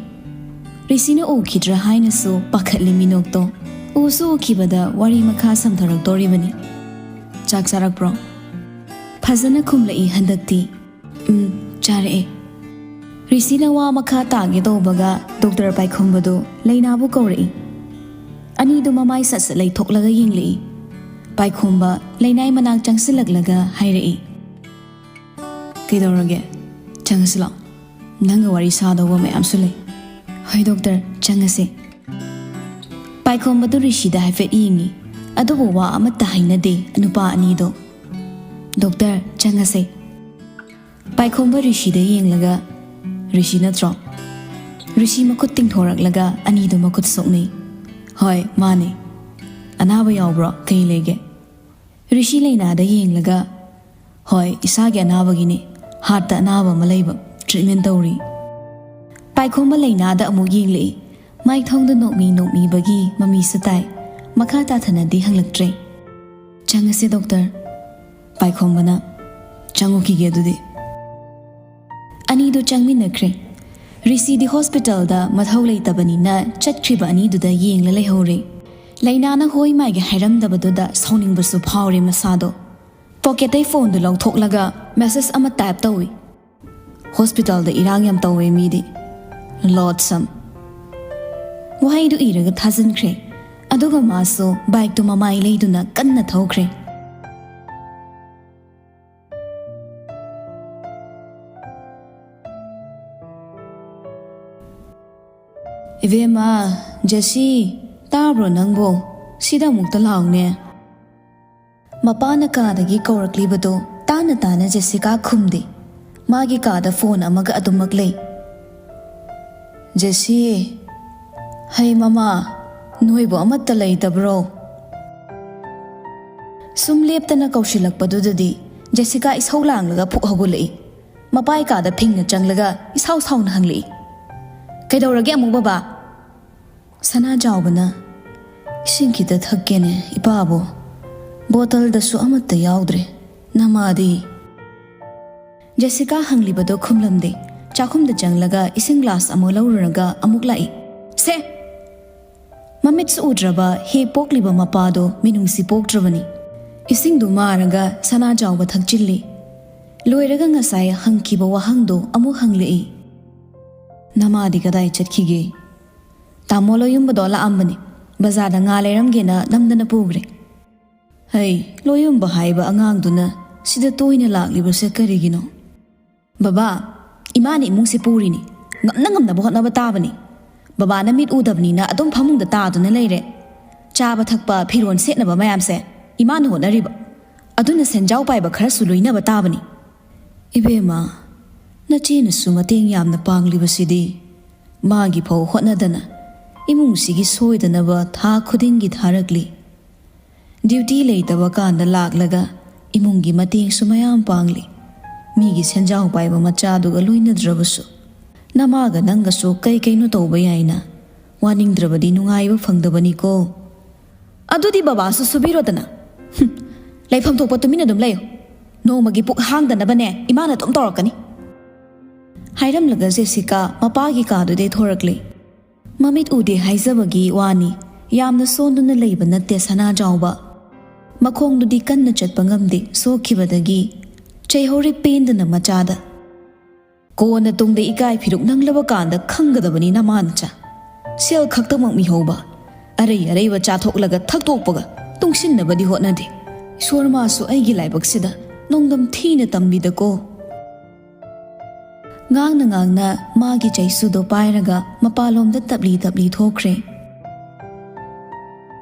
ꯔꯤꯁꯤꯅ ꯎꯈꯤꯗ꯭ꯔꯥ ꯍꯥꯏꯅꯁꯨ ꯄꯥꯈꯠꯂꯤ ꯃꯤꯅꯣꯛꯇꯣ꯫ ꯎꯁꯨ ꯎꯈꯤꯕꯗ ꯋꯥꯔꯤ ꯃꯈꯥ ꯁꯝꯊꯔꯛꯇꯣꯔꯤꯕꯅꯤ꯫ "ꯆꯥꯛ ꯆꯥꯔꯛꯄ꯭ꯔꯣ?" ꯐꯖꯅ ꯈꯨꯝꯂꯛꯏ ꯍꯟꯗꯛꯇꯤ꯫ "ꯎꯝ, ꯆꯥꯔꯛꯑꯦ꯫" ꯔꯤꯁꯤꯅ ꯋꯥ ꯃꯈꯥ ꯇꯥꯒꯦ ꯇꯧꯕꯒ ꯗꯣꯛꯇꯔ ꯄꯥꯏꯈꯣꯝꯕꯗꯨ ꯂꯩꯅꯥꯕꯨ ꯀꯧꯔꯛꯏ꯫ ꯑꯅꯤꯗꯨ ꯃꯃꯥꯏ ꯁꯠ ꯁꯠ ꯂꯩꯊꯣꯛꯂꯒ ꯌꯦꯡꯂꯛꯏ꯫ ꯄꯥꯏꯈꯣꯝꯕ ꯂꯩꯅꯥꯏ ꯃꯅꯥꯛ ꯆꯪꯁꯤꯜꯂꯛꯂꯒ ꯍꯥꯏꯔꯛꯏ, "ꯀꯩꯗꯧꯔꯒꯦ? ꯆꯪꯉꯁꯤ ꯂꯥꯛꯑꯣ꯫ ꯅꯪꯒ ꯋꯥꯔꯤ ꯁꯥꯗꯧꯕ ꯃꯌꯥꯝꯁꯨ ꯂꯩ꯫" "ꯍꯣꯏ ꯗꯣꯛꯇꯔ, ꯆꯪꯉꯁꯦ꯫" ꯄꯥꯏꯈꯣꯝꯕꯗꯨ ꯔꯤꯁꯤꯗ ꯍꯥꯏꯐꯦꯠ ꯌꯦꯡꯉꯤ, ꯑꯗꯨꯕꯨ ꯋꯥ ꯑꯃꯠꯇ ꯍꯥꯏꯅꯗꯦ ꯅꯨꯄꯥ ꯑꯅꯤꯗꯣ꯫ "ꯗꯣꯛꯇꯔ, ꯆꯪꯉꯁꯦ꯫" ꯄꯥꯏꯈꯣꯝꯕ ꯔꯤꯁꯤꯗ ꯌꯦꯡꯂꯒ, "ꯔꯤꯁꯤ ꯅꯠꯇ꯭ꯔꯣ?" ꯔꯤꯁꯤ ꯃꯈꯨꯠ ꯇꯤꯡꯊꯣꯔꯛꯂꯒ ꯑꯅꯤꯗꯨ ꯃꯈꯨꯠ ꯁꯣꯛꯅꯩ꯫ "ꯍꯣꯏ, ꯃꯥꯅꯦ꯫ ꯑꯅꯥꯕ ꯌꯥꯎꯕ꯭ꯔꯣ? ꯀꯩ ꯂꯩꯒꯦ?" ꯔꯤꯁꯤ ꯂꯩꯅꯥꯗ ꯌꯦꯡꯂꯒ, "ꯍꯣꯏ, ꯏꯁꯥꯒꯤ ꯑꯅꯥꯕꯒꯤꯅꯦ꯫ ꯍꯥꯔꯠꯇ ꯑꯅꯥꯕ ꯑꯃ ꯂꯩꯕ, ꯇ꯭ꯔꯤꯠꯃꯦꯟ ꯇꯧꯔꯤ꯫" ꯄꯥꯏꯈꯣꯝꯕ ꯂꯩꯅꯥꯗ ꯑꯃꯨꯛ ꯌꯦꯡꯂꯛꯏ꯫ ꯃꯥꯏꯊꯣꯡꯗ ꯅꯣꯛꯃꯤ ꯅꯣꯛꯃꯤꯕꯒꯤ ꯃꯃꯤꯁꯨ ꯇꯥꯏ꯫ ꯃꯈꯥ ꯇꯥꯊꯅꯗꯤ ꯍꯪꯂꯛꯇ꯭ꯔꯦ꯫ "ꯆꯪꯉꯁꯦ ꯗꯣꯛꯇꯔ꯫" ꯄꯥꯏꯈꯣꯝꯕꯅ, "ꯆꯪꯉꯨꯈꯤꯒꯦ ꯑꯗꯨꯗꯤ꯫" ꯑꯅꯤꯗꯨ ꯆꯪꯃꯤꯟꯅꯈ꯭ꯔꯦ꯫ ꯔꯤꯁꯤꯗꯤ ꯍꯣꯁꯄꯤꯇꯥꯜꯗ ꯃꯊꯧ ꯂꯩꯇꯕꯅꯤꯅ ꯆꯠꯈ꯭ꯔꯤꯕ ꯑꯅꯤꯗꯨꯗ ꯌꯦꯡꯂ ꯂꯩꯍꯧꯔꯦ꯫ ꯂꯩꯅꯥꯅ ꯍꯣꯏ ꯃꯥꯏꯒꯦ ꯍꯥꯏꯔꯝꯗꯕꯗꯨꯗ ꯁꯥꯎꯅꯤꯡꯕꯁꯨ ꯐꯥꯎꯔꯦ ꯃꯁꯥꯗꯣ꯫ ꯄꯣꯀꯦꯠꯇꯩ ꯐꯣꯟꯗꯨ ꯂꯧꯊꯣꯛꯂꯒ ꯃꯦꯁꯦꯖ ꯑꯃ ꯇꯥꯏꯞ ꯇꯧꯏ꯫ "ꯍꯣꯁꯄꯤꯇꯥꯜꯗ ꯏꯔꯥꯡ ꯌꯥꯝ ꯇꯧꯋꯦ ꯃꯤꯗꯤ꯫ ꯂꯣꯠꯁꯝ꯫" ꯋꯥꯍꯩꯗꯨ ꯏꯔꯒ ꯊꯥꯖꯤꯟꯈ꯭ꯔꯦ꯫ ꯑꯗꯨꯒ ꯃꯥꯁꯨ ꯕꯥꯏꯛꯇꯨ ꯃꯃꯥꯏ ꯂꯩꯗꯨꯅ ꯀꯟꯅ ꯊꯧꯈ꯭ꯔꯦ꯫ "ꯏꯕꯦꯝꯃ, ꯖꯦꯁꯤ, ꯇꯥꯕ꯭ꯔꯣ ꯅꯪꯕꯣ? ꯁꯤꯗ ꯑꯃꯨꯛꯇ ꯂꯥꯎꯅꯦ꯫" ꯃꯄꯥꯅ ꯀꯥꯗꯒꯤ ꯀꯧꯔꯛꯂꯤꯕꯗꯣ ꯇꯥꯅ ꯇꯥꯅ ꯖꯦꯁꯤꯀꯥ ꯈꯨꯝꯗꯦ꯫ ꯃꯥꯒꯤ ꯀꯥꯗ ꯐꯣꯟ ꯑꯃꯒ ꯑꯗꯨꯃꯛ ꯂꯩ꯫ "ꯖꯦꯁꯤ, ꯍꯩ ꯃꯃꯥ, ꯅꯣꯏꯕꯨ ꯑꯃꯠꯇ ꯂꯩꯇꯕ꯭ꯔꯣ?" ꯁꯨꯝ ꯂꯦꯞꯇꯅ ꯀꯧꯁꯤꯜꯂꯛꯄꯗꯨꯗꯗꯤ ꯖꯦꯁꯤꯀꯥ ꯏꯁꯧ ꯂꯥꯡꯂꯒ ꯐꯨꯛ ꯍꯧꯒꯠꯂꯛꯏ꯫ ꯃꯄꯥꯏ ꯀꯥꯗ ꯐꯤꯡꯅ ꯆꯪꯂꯒ ꯏꯁꯥꯎ ꯁꯥꯎꯅ ꯍꯪꯂꯛꯏ, "ꯀꯩꯗꯧꯔꯒꯦ ꯑꯃꯨꯛ ꯕꯕꯥ?" ꯁꯅꯥꯖꯥꯎꯕꯅ, "ꯏꯁꯤꯡ ꯈꯤꯇ ꯊꯛꯀꯦꯅꯦ ꯏꯄꯥꯕꯨ, ꯕꯣꯇꯜꯗꯁꯨ ꯑꯃꯠꯇ ꯌꯥꯎꯗ꯭ꯔꯦ꯫ ꯅꯃꯥꯗꯤ?" ꯖꯦꯁꯤꯀꯥ ꯍꯪꯂꯤꯕꯗꯣ ꯈꯨꯝꯂꯝꯗꯦ꯫ ꯆꯥꯛꯈꯨꯝꯗ ꯆꯪꯂꯒ ꯏꯁꯤꯡ ꯒ꯭ꯂꯥꯁ ꯑꯃ ꯂꯧꯔꯨꯔꯒ ꯑꯃꯨꯛ ꯂꯥꯛꯏ꯫ "ꯁꯦ!" ꯃꯃꯤꯠꯁꯨ ꯎꯗ꯭ꯔꯕ ꯍꯦꯛ ꯄꯣꯛꯂꯤꯕ ꯃꯄꯥꯗꯣ ꯃꯤꯅꯨꯡꯁꯤ ꯄꯣꯛꯇ꯭ꯔꯕꯅꯤ꯫ ꯏꯁꯤꯡꯗꯨ ꯃꯥꯔꯒ ꯁꯅꯥꯖꯥꯎꯕ ꯊꯛꯆꯤꯜꯂꯤ꯫ ꯂꯣꯏꯔꯒ ꯉꯁꯥꯏ ꯍꯪꯈꯤꯕ ꯋꯥꯍꯪꯗꯣ ꯑꯃꯨꯛ ꯍꯪꯂꯛꯏ꯫ "ꯅꯃꯥꯗꯤ ꯀꯗꯥꯏ ꯆꯠꯈꯤꯒꯦ?" "ꯇꯥꯃꯣ ꯂꯣꯌꯨꯝꯕꯗꯣ ꯂꯥꯛꯑꯝꯕꯅꯤ, ꯕꯖꯥꯔꯗ ꯉꯥ ꯂꯩꯔꯝꯒꯦꯅ ꯅꯝꯗꯅ ꯄꯨꯈ꯭ꯔꯦ꯫" "ꯍꯩ, ꯂꯣꯌꯨꯝꯕ ꯍꯥꯏꯕ ꯑꯉꯥꯡꯗꯨꯅ ꯁꯤꯗ ꯇꯣꯏꯅ ꯂꯥꯛꯂꯤꯕꯁꯦ ꯀꯔꯤꯒꯤꯅꯣ?" "ꯕꯕꯥ, ꯏꯃꯥꯅ ꯏꯃꯨꯡꯁꯦ ꯄꯨꯔꯤꯅꯤ, ꯉꯝꯅ ꯉꯝꯅꯕ ꯍꯣꯠꯅꯕ ꯇꯥꯕꯅꯤ꯫ ꯕꯕꯥꯅ ꯃꯤꯠ ꯎꯗꯕꯅꯤꯅ ꯑꯗꯨꯝ ꯐꯃꯨꯡꯗ ꯇꯥꯗꯨꯅ ꯂꯩꯔꯦ꯫ ꯆꯥꯕ ꯊꯛꯄ, ꯐꯤꯔꯣꯜ ꯁꯦꯠꯅꯕ ꯃꯌꯥꯝꯁꯦ ꯏꯃꯥꯅ ꯍꯣꯠꯅꯔꯤꯕ꯫ ꯑꯗꯨꯅ ꯁꯦꯟꯖꯥꯎ ꯄꯥꯏꯕ ꯈꯔꯁꯨ ꯂꯣꯏꯅꯕ ꯇꯥꯕꯅꯤ꯫" "ꯏꯕꯦꯝꯃ, ꯅꯆꯦꯅꯁꯨ ꯃꯇꯦꯡ ꯌꯥꯝꯅ ꯄꯥꯡꯂꯤꯕꯁꯤꯗꯤ꯫ ꯃꯥꯒꯤ ꯐꯥꯎ ꯍꯣꯠꯅꯗꯅ ꯏꯃꯨꯡꯁꯤꯒꯤ ꯁꯣꯏꯗꯅꯕ ꯊꯥ ꯈꯨꯗꯤꯡꯒꯤ ꯊꯥꯔꯛꯂꯤ꯫ ꯗ꯭ꯌꯨꯇꯤ ꯂꯩꯇꯕ ꯀꯥꯟꯗ ꯂꯥꯛꯂꯒ ꯏꯃꯨꯡꯒꯤ ꯃꯇꯦꯡꯁꯨ ꯃꯌꯥꯝ ꯄꯥꯡꯂꯤ꯫ ꯃꯤꯒꯤ ꯁꯦꯟꯖꯥꯎ ꯄꯥꯏꯕ ꯃꯆꯥꯗꯨꯒ ꯂꯣꯏꯅꯗ꯭ꯔꯕꯁꯨ꯫ ꯅꯃꯥꯒ ꯅꯪꯒꯁꯨ ꯀꯩ ꯀꯩꯅꯣ ꯇꯧꯕ ꯌꯥꯏꯅ꯫ ꯋꯥꯅꯤꯡꯗ꯭ꯔꯕꯗꯤ ꯅꯨꯡꯉꯥꯏꯕ ꯐꯪꯗꯕꯅꯤꯀꯣ꯫" "ꯑꯗꯨꯗꯤ ꯕꯕꯥꯁꯨ ꯁꯨꯕꯤꯔꯣꯗꯅ꯫" "ꯍꯨꯝ, ꯂꯩꯐꯝ ꯊꯣꯛꯄ ꯇꯨꯃꯤꯟꯅ ꯑꯗꯨꯝ ꯂꯩꯌꯨ꯫ ꯅꯣꯡꯃꯒꯤ ꯄꯨꯛ ꯍꯥꯡꯗꯅꯕꯅꯦ ꯏꯃꯥꯅ ꯑꯗꯨꯝ ꯇꯧꯔꯛꯀꯅꯤ꯫" ꯍꯥꯏꯔꯝꯂꯒ ꯖꯦꯁꯤꯀꯥ ꯃꯄꯥꯒꯤ ꯀꯥꯗꯨꯗꯩ ꯊꯣꯔꯛꯂꯦ꯫ ꯃꯃꯤꯠ ꯎꯗꯦ ꯍꯥꯏꯖꯕꯒꯤ ꯋꯥꯅꯤ, ꯌꯥꯝꯅ ꯁꯣꯟꯗꯨꯅ ꯂꯩꯕ ꯅꯠꯇꯦ ꯁꯅꯥꯖꯥꯎꯕ꯫ ꯃꯈꯣꯡꯗꯨꯗꯤ ꯀꯟꯅ ꯆꯠꯄ ꯉꯝꯗꯦ, ꯁꯣꯛꯈꯤꯕꯗꯒꯤ꯫ ꯆꯩꯍꯧꯔꯤ ꯄꯦꯟꯗꯅ ꯃꯆꯥꯗ꯫ "ꯀꯣꯟꯅ ꯇꯨꯡꯗ ꯏꯀꯥꯏ ꯐꯤꯔꯨꯛ ꯅꯪꯂꯕ ꯀꯥꯟꯗ ꯈꯪꯒꯗꯕꯅꯤ ꯅꯃꯥ ꯅꯆꯥ꯫ ꯁꯦꯜ ꯈꯛꯇꯃꯛ ꯃꯤꯍꯧꯕ, ꯑꯔꯩ ꯑꯔꯩꯕ ꯆꯥꯊꯣꯛꯂꯒ ꯊꯛꯇꯣꯛꯄꯒ ꯇꯨꯡꯁꯤꯟꯅꯕꯗꯤ ꯍꯣꯠꯅꯗꯦ꯫ ꯏꯁꯣꯔ ꯃꯥꯁꯨ ꯑꯩꯒꯤ ꯂꯥꯏꯕꯛꯁꯤꯗ ꯅꯣꯡꯗꯝ ꯊꯤꯅ ꯇꯝꯕꯤꯗꯀꯣ꯫" ꯉꯥꯡꯅ ꯉꯥꯡꯅ ꯃꯥꯒꯤ ꯆꯩꯁꯨꯗꯣ ꯄꯥꯏꯔꯒ ꯃꯄꯥꯟꯂꯣꯝꯗ ꯇꯞꯂꯤ ꯇꯞꯂꯤ ꯊꯣꯛꯈ꯭ꯔꯦ꯫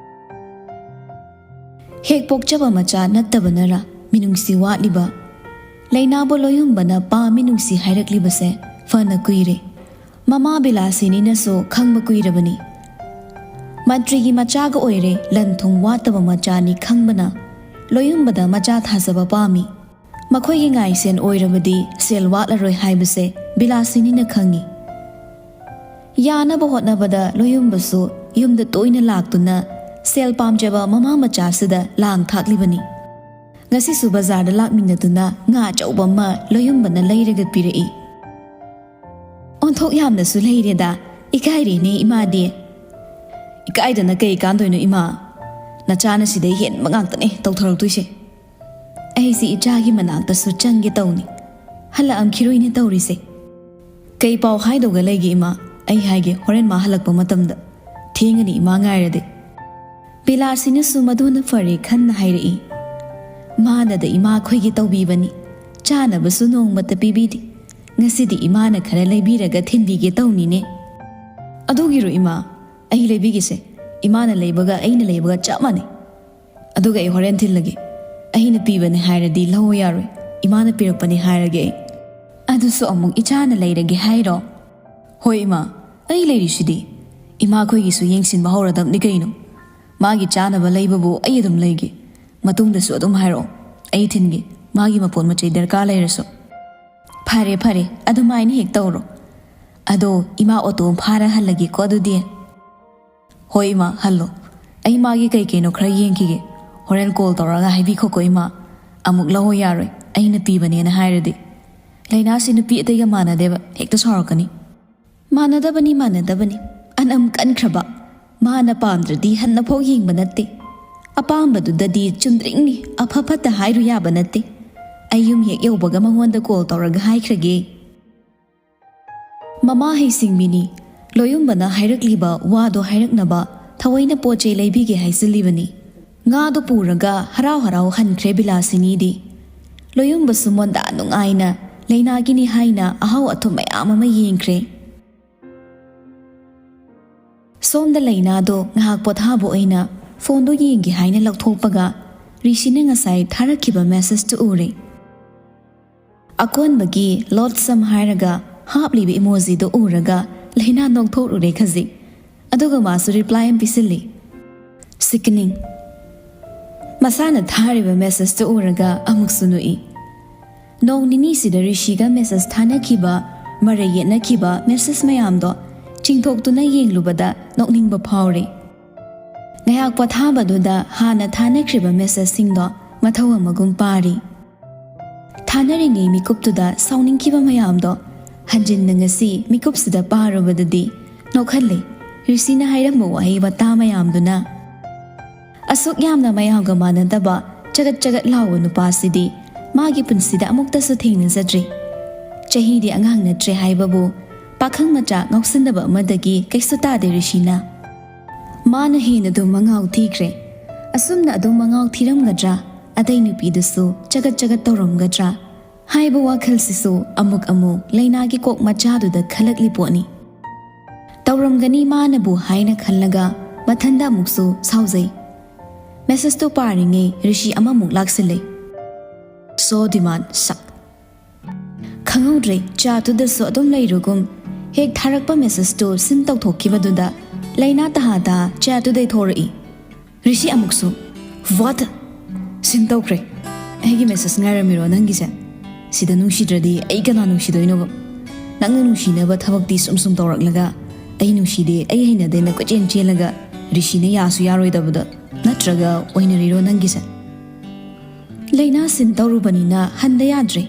ꯍꯦꯛ ꯄꯣꯛꯆꯕ ꯃꯆꯥ ꯅꯠꯇꯕꯅꯔ ꯃꯤꯅꯨꯡꯁꯤ ꯋꯥꯠꯂꯤꯕ꯫ ꯂꯩꯅꯥꯕꯨ ꯂꯣꯌꯨꯝꯕꯅ ꯄꯥꯝꯃꯤ ꯅꯨꯡꯁꯤ ꯍꯥꯏꯔꯛꯂꯤꯕꯁꯦ ꯐꯅ ꯀꯨꯏꯔꯦ꯫ ꯃꯃꯥ ꯕꯤꯂꯥꯁꯤꯅꯤꯅꯁꯨ ꯈꯪꯕ ꯀꯨꯏꯔꯕꯅꯤ꯫ ꯃꯟꯇ꯭ꯔꯤꯒꯤ ꯃꯆꯥꯒ ꯑꯣꯏꯔꯦ, ꯂꯟ ꯊꯨꯝ ꯋꯥꯠꯇꯕ ꯃꯆꯥꯅꯤ ꯈꯪꯕꯅ ꯂꯣꯌꯨꯝꯕꯗ ꯃꯆꯥ ꯊꯥꯖꯕ ꯄꯥꯝꯃꯤ꯫ ꯃꯈꯣꯏꯒꯤ ꯉꯥꯏꯁꯦꯟ ꯑꯣꯏꯔꯕꯗꯤ ꯁꯦꯜ ꯋꯥꯠꯂꯔꯣꯏ ꯍꯥꯏꯕꯁꯦ ꯕꯤꯂꯥꯁꯤꯅꯤꯅ ꯈꯪꯉꯤ꯫ ꯌꯥꯅꯕ ꯍꯣꯠꯅꯕꯗ ꯂꯣꯌꯨꯝꯕꯁꯨ ꯌꯨꯝꯗ ꯇꯣꯏꯅ ꯂꯥꯛꯇꯨꯅ ꯁꯦꯜ ꯄꯥꯝꯖꯕ ꯃꯃꯥ ꯃꯆꯥꯁꯤꯗ ꯂꯥꯡ ꯊꯥꯛꯂꯤꯕꯅꯤ꯫ ꯉꯁꯤꯁꯨ ꯕꯖꯥꯔꯗ ꯂꯥꯛꯃꯤꯟꯅꯗꯨꯅ ꯉꯥ ꯑꯆꯧꯕ ꯑꯃ ꯂꯣꯌꯨꯝꯕꯅ ꯂꯩꯔꯒ ꯄꯤꯔꯛꯏ꯫ "ꯑꯣꯟꯊꯣꯛ ꯌꯥꯝꯅꯁꯨ ꯂꯩꯔꯦꯗ, ꯏꯀꯥꯏꯔꯦꯅꯦ ꯏꯃꯥꯗꯤ꯫" "ꯏꯀꯥꯏꯗꯅ ꯀꯩ ꯀꯥꯟꯗꯣꯏꯅꯣ ꯏꯃꯥ? ꯅꯆꯥꯅ ꯁꯤꯗꯩ ꯍꯦꯟꯕ ꯉꯥꯛꯇꯅꯦ ꯇꯧꯊꯣꯔꯛꯇꯣꯏꯁꯦ꯫ ꯑꯩꯁꯦ ꯏꯆꯥꯒꯤ ꯃꯅꯥꯛꯇꯁꯨ ꯆꯪꯒꯦ ꯇꯧꯅꯤ, ꯍꯜꯂꯛꯑꯝꯈꯤꯔꯣꯏꯅꯦ ꯇꯧꯔꯤꯁꯦ꯫" "ꯀꯩ ꯄꯥꯎ ꯍꯥꯏꯗꯧꯒ ꯂꯩꯒꯦ ꯏꯃꯥ? ꯑꯩ ꯍꯥꯏꯒꯦ ꯍꯣꯔꯦꯟ ꯃꯥ ꯍꯜꯂꯛꯄ ꯃꯇꯝꯗ꯫ ꯊꯦꯡꯉꯅꯤ ꯏꯃꯥ ꯉꯥꯏꯔꯗꯤ꯫" ꯕꯤꯂꯥꯁꯤꯅꯁꯨ ꯃꯗꯨꯅ ꯐꯔꯦ ꯈꯟꯅ ꯍꯥꯏꯔꯛꯏ꯫ "ꯃꯥꯅꯗ ꯏꯃꯥ ꯑꯩꯈꯣꯏꯒꯤ ꯇꯧꯕꯤꯕꯅꯤ꯫ ꯆꯥꯅꯕꯁꯨ ꯅꯣꯡꯃꯇ ꯄꯤꯕꯤꯗꯦ꯫ ꯉꯁꯤꯗꯤ ꯏꯃꯥꯅ ꯈꯔ ꯂꯩꯕꯤꯔꯒ ꯊꯤꯟꯕꯤꯒꯦ ꯇꯧꯅꯤꯅꯦ꯫" "ꯑꯗꯨꯒꯤꯔꯣ ꯏꯃꯥ? ꯑꯩ ꯂꯩꯕꯤꯒꯦꯁꯦ꯫ ꯏꯃꯥꯅ ꯂꯩꯕꯒ ꯑꯩꯅ ꯂꯩꯕꯒ ꯆꯞ ꯃꯥꯟꯅꯩ꯫ ꯑꯗꯨꯒ ꯑꯩ ꯍꯣꯔꯦꯟ ꯊꯤꯜꯂꯒꯦ꯫ ꯑꯩꯅ ꯄꯤꯕꯅꯦ ꯍꯥꯏꯔꯗꯤ ꯂꯧ ꯌꯥꯔꯣꯏ꯫ ꯏꯃꯥꯅ ꯄꯤꯔꯛꯄꯅꯦ ꯍꯥꯏꯔꯒꯦ ꯑꯩ꯫" "ꯑꯗꯨꯁꯨ ꯑꯃꯨꯛ ꯏꯆꯥꯅ ꯂꯩꯔꯒꯦ ꯍꯥꯏꯔꯣ?" "ꯍꯣꯏ ꯏꯃꯥ, ꯑꯩ ꯂꯩꯔꯤꯁꯤꯗꯤ꯫ ꯏꯃꯥ ꯑꯩꯈꯣꯏꯒꯤꯁꯨ ꯌꯦꯡꯁꯤꯟꯕ ꯍꯧꯔꯗꯕꯅꯤ ꯀꯩꯅꯣ꯫ ꯃꯥꯒꯤ ꯆꯥꯅꯕ ꯂꯩꯕꯕꯨ ꯑꯩ ꯑꯗꯨꯝ ꯂꯩꯒꯦ꯫ ꯃꯇꯨꯡꯗꯁꯨ ꯑꯗꯨꯝ ꯍꯥꯏꯔꯛꯑꯣ, ꯑꯩ ꯊꯤꯟꯒꯦ, ꯃꯥꯒꯤ ꯃꯄꯣꯠ ꯃꯆꯩ ꯗꯔꯀꯥꯔ ꯂꯩꯔꯁꯨ꯫" "ꯐꯔꯦ ꯐꯔꯦ, ꯑꯗꯨꯃꯥꯏꯅ ꯍꯦꯛ ꯇꯧꯔꯣ꯫ ꯑꯗꯣ ꯏꯃꯥ ꯑꯣꯇꯣ ꯐꯥꯔ ꯍꯜꯂꯒꯦꯀꯣ ꯑꯗꯨꯗꯤ꯫" "ꯍꯣꯏ ꯏꯃꯥ, ꯍꯜꯂꯣ꯫ ꯑꯩ ꯃꯥꯒꯤ ꯀꯩ ꯀꯩꯅꯣ ꯈꯔ ꯌꯦꯡꯈꯤꯒꯦ꯫ ꯍꯣꯔꯦꯟ ꯀꯣꯜ ꯇꯧꯔꯒ ꯍꯥꯏꯕꯤꯈꯣꯀꯣ ꯏꯃꯥ꯫ ꯑꯃꯨꯛ ꯂꯧ ꯌꯥꯔꯣꯏ, ꯑꯩꯅ ꯄꯤꯕꯅꯦꯅ ꯍꯥꯏꯔꯗꯤ꯫ ꯂꯩꯅꯥꯁꯤ ꯅꯨꯄꯤ ꯑꯇꯩꯒ ꯃꯥꯟꯅꯗꯦꯕ, ꯍꯦꯛꯇ ꯁꯥꯎꯔꯛꯀꯅꯤ꯫" "ꯃꯥꯟꯅꯗꯕꯅꯤ, ꯃꯥꯟꯅꯗꯕꯅꯤ꯫ ꯑꯅꯝ ꯀꯟꯈ꯭ꯔꯕ꯫ ꯃꯥꯅ ꯄꯥꯝꯗ꯭ꯔꯗꯤ ꯍꯟꯅꯐꯥꯎ ꯌꯦꯡꯕ ꯅꯠꯇꯦ꯫ ꯑꯄꯥꯝꯕꯗꯨꯗꯗꯤ ꯆꯨꯝꯗ꯭ꯔꯤꯡꯅꯤ, ꯑꯐ ꯐꯠꯇ ꯍꯥꯏꯔꯨ ꯌꯥꯕ ꯅꯠꯇꯦ꯫ ꯑꯩ ꯌꯨꯝ ꯍꯦꯛ ꯌꯧꯕꯒ ꯃꯉꯣꯟꯗ ꯀꯣꯜ ꯇꯧꯔꯒ ꯍꯥꯏꯈ꯭ꯔꯒꯦ꯫" ꯃꯃꯥ ꯍꯩꯁꯤꯡꯕꯤꯅꯤ꯫ ꯂꯣꯌꯨꯝꯕꯅ ꯍꯥꯏꯔꯛꯂꯤꯕ ꯋꯥꯗꯣ ꯍꯥꯏꯔꯛꯅꯕ ꯊꯑꯣꯏꯅ ꯄꯣꯠ ꯆꯩ ꯂꯩꯕꯤꯒꯦ ꯍꯥꯏꯖꯤꯜꯂꯤꯕꯅꯤ꯫ ꯉꯥꯗꯣ ꯄꯨꯔꯒ ꯍꯔꯥꯎ ꯍꯔꯥꯎ ꯍꯟꯈ꯭ꯔꯦ ꯕꯤꯂꯥꯁꯤꯅꯤꯗꯤ꯫ ꯂꯣꯌꯨꯝꯕꯁꯨ ꯃꯣꯟꯗꯥ ꯅꯨꯡꯉꯥꯏꯅ ꯂꯩꯅꯥꯒꯤꯅꯤ ꯍꯥꯏꯅ ꯑꯍꯥꯎ ꯑꯊꯨꯝ ꯃꯌꯥꯝ ꯑꯃ ꯌꯦꯡꯈ꯭ꯔꯦ꯫ ꯁꯣꯝꯗ ꯂꯩꯅꯥꯗꯣ ꯉꯥꯏꯍꯥꯛ ꯄꯣꯊꯥꯕ ꯑꯣꯏꯅ ꯐꯣꯟꯗꯣ ꯌꯦꯡꯒꯦ ꯍꯥꯏꯅ ꯂꯧꯊꯣꯛꯄꯒ, ꯔꯤꯁꯤꯅ ꯉꯁꯥꯏ ꯊꯥꯔꯛꯈꯤꯕ ꯃꯦꯁꯦꯖꯇꯨ ꯎꯔꯦ꯫ ꯑꯀꯣꯟꯕꯒꯤ ꯂꯣꯠꯁꯝ ꯍꯥꯏꯔꯒ ꯍꯥꯞꯂꯤꯕ ꯏꯃꯣꯖꯤꯗꯣ ꯎꯔꯒ ꯂꯩꯅꯥ ꯅꯣꯛꯊꯣꯛꯂꯨꯔꯦ ꯈꯖꯤꯛ꯫ ꯑꯗꯨꯒ ꯃꯥꯁꯨ ꯔꯤꯄ꯭ꯂꯥꯏ ꯑꯃ ꯄꯤꯁꯤꯜꯂꯤ꯫ ꯁꯤꯀꯅꯤꯡ꯫ ꯃꯁꯥꯅ ꯊꯥꯔꯤꯕ ꯃꯦꯁꯦꯖꯇꯨ ꯎꯔꯒ ꯑꯃꯨꯛꯁꯨ ꯅꯣꯛꯏ꯫ ꯅꯣꯡ ꯅꯤꯅꯤꯁꯤꯗ ꯔꯤꯁꯤꯒ ꯃꯦꯁꯦꯖ ꯊꯥꯅꯈꯤꯕ, ꯃꯔꯩ ꯌꯦꯠꯅꯈꯤꯕ ꯃꯦꯁꯦꯖ ꯃꯌꯥꯝꯗꯣ ꯆꯤꯡꯊꯣꯛꯇꯨꯅ ꯌꯦꯡꯂꯨꯕꯗ ꯅꯣꯛꯅꯤꯡꯕ ꯐꯥꯎꯔꯦ꯫ ꯉꯥꯏꯍꯥꯛ ꯄꯣꯊꯥꯕꯗꯨꯗ ꯍꯥꯟꯅ ꯊꯥꯅꯈ꯭ꯔꯤꯕ ꯃꯦꯁꯦꯖꯁꯤꯡꯗꯣ ꯃꯊꯧ ꯑꯃꯒꯨꯝ ꯄꯥꯔꯤ꯫ ꯊꯥꯅꯔꯤꯉꯩ ꯃꯤꯀꯨꯞꯇꯨꯗ ꯁꯥꯎꯅꯤꯡꯈꯤꯕ ꯃꯌꯥꯝꯗꯣ ꯍꯟꯖꯤꯟꯅ ꯉꯁꯤ ꯃꯤꯀꯨꯞꯁꯤꯗ ꯄꯥꯔꯨꯕꯗꯗꯤ ꯅꯣꯛꯍꯜꯂꯦ꯫ ꯔꯤꯁꯤꯅ ꯍꯥꯏꯔꯝꯕ ꯋꯥꯍꯩ ꯋꯥꯇꯥ ꯃꯌꯥꯝꯗꯨꯅ꯫ ꯑꯁꯨꯛ ꯌꯥꯝꯅ ꯃꯌꯥꯝꯒ ꯃꯥꯟꯅꯗꯕ ꯆꯒꯠ ꯆꯒꯠ ꯂꯥꯎꯕ ꯅꯨꯄꯥꯁꯤꯗꯤ ꯃꯥꯒꯤ ꯄꯨꯟꯁꯤꯗ ꯑꯃꯨꯛꯇꯁꯨ ꯊꯦꯡꯅꯖꯗ꯭ꯔꯤ꯫ ꯆꯍꯤꯗꯤ ꯑꯉꯥꯡ ꯅꯠꯇ꯭ꯔꯦ ꯍꯥꯏꯕꯕꯨ ꯄꯥꯈꯪ ꯃꯆꯥ ꯉꯥꯎꯁꯤꯟꯅꯕ ꯑꯃꯗꯒꯤ ꯀꯩꯁꯨ ꯇꯥꯗꯦ ꯔꯤꯁꯤꯅ꯫ ꯃꯥꯅ ꯍꯦꯟꯅ ꯑꯗꯨꯝ ꯃꯉꯥꯎ ꯊꯤꯈ꯭ꯔꯦ꯫ ꯑꯁꯨꯝꯅ ꯑꯗꯨꯝ ꯃꯉꯥꯎ ꯊꯤꯔꯝꯒꯗ꯭ꯔꯥ? ꯑꯇꯩ ꯅꯨꯄꯤꯗꯨꯁꯨ ꯆꯒꯠ ꯆꯒꯠ ꯇꯧꯔꯝꯒꯗ꯭ꯔꯥ ꯍꯥꯏꯕ ꯋꯥꯈꯜꯁꯤꯁꯨ ꯑꯃꯨꯛ ꯑꯃꯨꯛ ꯂꯩꯅꯥꯒꯤ ꯀꯣꯛ ꯃꯆꯥꯗꯨꯗ ꯈꯜꯂꯛꯂꯤ ꯄꯣꯠꯅꯤ꯫ ꯇꯧꯔꯝꯒꯅꯤ ꯃꯥꯅꯕꯨ ꯍꯥꯏꯅ ꯈꯜꯂꯒ ꯃꯊꯟꯗ ꯑꯃꯨꯛꯁꯨ ꯁꯥꯎꯖꯩ꯫ ꯃꯦꯁꯦꯖꯇꯨ ꯄꯥꯔꯤꯉꯩ ꯔꯤꯁꯤ ꯑꯃꯃꯨꯛ ꯂꯥꯛꯁꯤꯜꯂꯦ꯫ ꯁꯣ ꯗꯤꯃꯥꯟ ꯁꯛ꯫ ꯈꯪꯍꯧꯗ꯭ꯔꯦ, ꯆꯥꯠꯇꯨꯗꯁꯨ ꯑꯗꯨꯝ ꯂꯩꯔꯨꯒꯨꯝ꯫ ꯍꯦꯛ ꯊꯥꯔꯛꯄ ꯃꯦꯁꯦꯖꯇꯨ ꯁꯤꯟ ꯇꯧꯊꯣꯛꯈꯤꯕꯗꯨꯗ ꯂꯩꯅꯥ ꯇꯍꯥ ꯇꯍꯥ ꯆꯥꯠꯇꯨꯗꯩ ꯊꯣꯔꯛꯏ꯫ ꯔꯤꯁꯤ ꯑꯃꯨꯛꯁꯨ, "What?" ꯁꯤꯟ ꯇꯧꯈ꯭ꯔꯦ꯫ "ꯑꯩꯒꯤ ꯃꯦꯁꯦꯖ ꯉꯥꯏꯔꯝꯃꯤꯔꯣ ꯅꯪꯒꯤꯁꯦ? ꯁꯤꯗ ꯅꯨꯡꯁꯤꯗ꯭ꯔꯗꯤ ꯑꯩ ꯀꯅꯥ ꯅꯨꯡꯁꯤꯗꯣꯏꯅꯣꯕ? ꯅꯪꯅ ꯅꯨꯡꯁꯤꯅꯕ ꯊꯕꯛꯇꯤ ꯁꯨꯝ ꯁꯨꯝ ꯇꯧꯔꯛꯂꯒ ꯑꯩ ꯅꯨꯡꯁꯤꯗꯦ, ꯑꯩ ꯍꯩꯅꯗꯦꯅ ꯀꯣꯏꯆꯦꯟ ꯆꯦꯜꯂꯒ ꯔꯤꯁꯤꯅ ꯌꯥꯁꯨ ꯌꯥꯔꯣꯏꯗꯕꯗ, ꯅꯠꯇ꯭ꯔꯒ ꯑꯣꯏꯅꯔꯤꯔꯣ ꯅꯪꯒꯤꯁꯦ?" ꯂꯩꯅꯥ ꯁꯤꯟ ꯇꯧꯔꯨꯕꯅꯤꯅ ꯍꯟꯗ ꯌꯥꯗ꯭ꯔꯦ꯫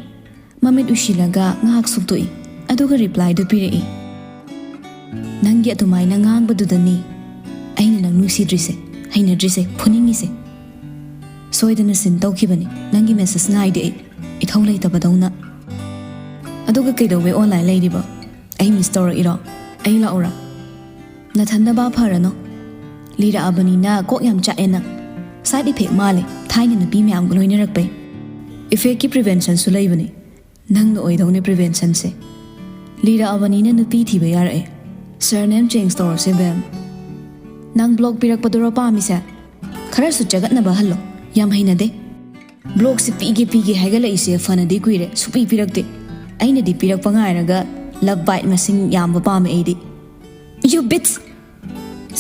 ꯃꯃꯤꯠ ꯎꯏꯁꯤꯜꯂꯒ ꯉꯥꯏꯍꯥꯛ ꯁꯨꯛꯇꯣꯛꯏ, ꯑꯗꯨꯒ ꯔꯤꯄ꯭ꯂꯥꯏꯗꯨ ꯄꯤꯔꯛꯏ꯫ "ꯅꯪꯒꯤ ꯑꯗꯨꯃꯥꯏꯅ ꯉꯥꯡꯕꯗꯨꯗꯅꯤ ꯑꯩꯅ ꯅꯪ ꯅꯨꯡꯁꯤꯗ꯭ꯔꯤꯁꯦ, ꯍꯩꯅꯗ꯭ꯔꯤꯁꯦ, ꯐꯨꯅꯤꯡꯉꯤꯁꯦ꯫ ꯁꯣꯏꯗꯅ ꯁꯤꯟ ꯇꯧꯈꯤꯕꯅꯤ, ꯅꯪꯒꯤ ꯃꯦꯁꯦꯖ ꯉꯥꯏꯗꯦ ꯑꯩ, ꯏꯊꯧ ꯂꯩꯇꯕꯗꯧꯅ꯫ ꯑꯗꯨꯒ ꯀꯩꯗꯧꯕꯩ ꯑꯣꯟꯂꯥꯏꯟ ꯂꯩꯔꯤꯕ? ꯑꯩ ꯃꯤꯁ ꯇꯧꯔꯛꯏꯔꯣ? ꯑꯩ ꯂꯥꯛꯎꯔꯥ?" "ꯅꯊꯟꯗ ꯚꯥꯞ ꯐꯔꯅꯣ꯫ ꯂꯤꯔꯛꯑꯕꯅꯤꯅ ꯀꯣꯛ ꯌꯥꯝ ꯆꯥꯛꯑꯦ ꯅꯪ꯫ ꯁꯥꯏꯠ ꯏꯐꯦꯛ ꯃꯥꯜꯂꯦ, ꯊꯥꯏꯅ ꯅꯨꯄꯤ ꯃꯌꯥꯝꯒ ꯂꯣꯏꯅꯔꯛꯄꯩ꯫ ꯏꯐꯦꯛꯀꯤ ꯄ꯭ꯔꯤꯚꯦꯟꯁꯟꯁꯨ ꯂꯩꯕꯅꯤ꯫ ꯅꯪꯅ ꯑꯣꯏꯗꯧꯅꯦ ꯄ꯭ꯔꯤꯚꯦꯟꯁꯟꯁꯦ꯫ ꯂꯤꯔꯛꯑꯕꯅꯤꯅ ꯅꯨꯄꯤ ꯊꯤꯕ ꯌꯥꯔꯛꯑꯦ꯫ ꯁꯔꯅꯦꯝ ꯆꯦꯟꯖ ꯇꯧꯔꯁꯦ ꯕꯦꯝ꯫ ꯅꯪ ꯕ꯭ꯂꯣꯛ ꯄꯤꯔꯛꯄꯗꯨꯔꯣ ꯄꯥꯝꯃꯤꯁꯦ? ꯈꯔꯁꯨ ꯆꯒꯠꯅꯕ ꯍꯜꯂꯣ꯫ ꯌꯥꯝ ꯍꯩꯅꯗꯦ꯫ ꯕ꯭ꯂꯣꯛꯁꯦ ꯄꯤꯒꯦ ꯄꯤꯒꯦ ꯍꯥꯏꯒꯠꯂꯛꯏꯁꯦ ꯐꯅꯗꯤ ꯀꯨꯏꯔꯦ, ꯁꯨꯛꯄꯤ ꯄꯤꯔꯛꯇꯦ꯫ ꯑꯩꯅꯗꯤ ꯄꯤꯔꯛꯄ ꯉꯥꯏꯔꯒ ꯂꯞ ꯕꯥꯏꯠ ꯃꯁꯤꯡ ꯌꯥꯝꯕ ꯄꯥꯝꯃꯦ ꯑꯩꯗꯤ꯫ You bitch!"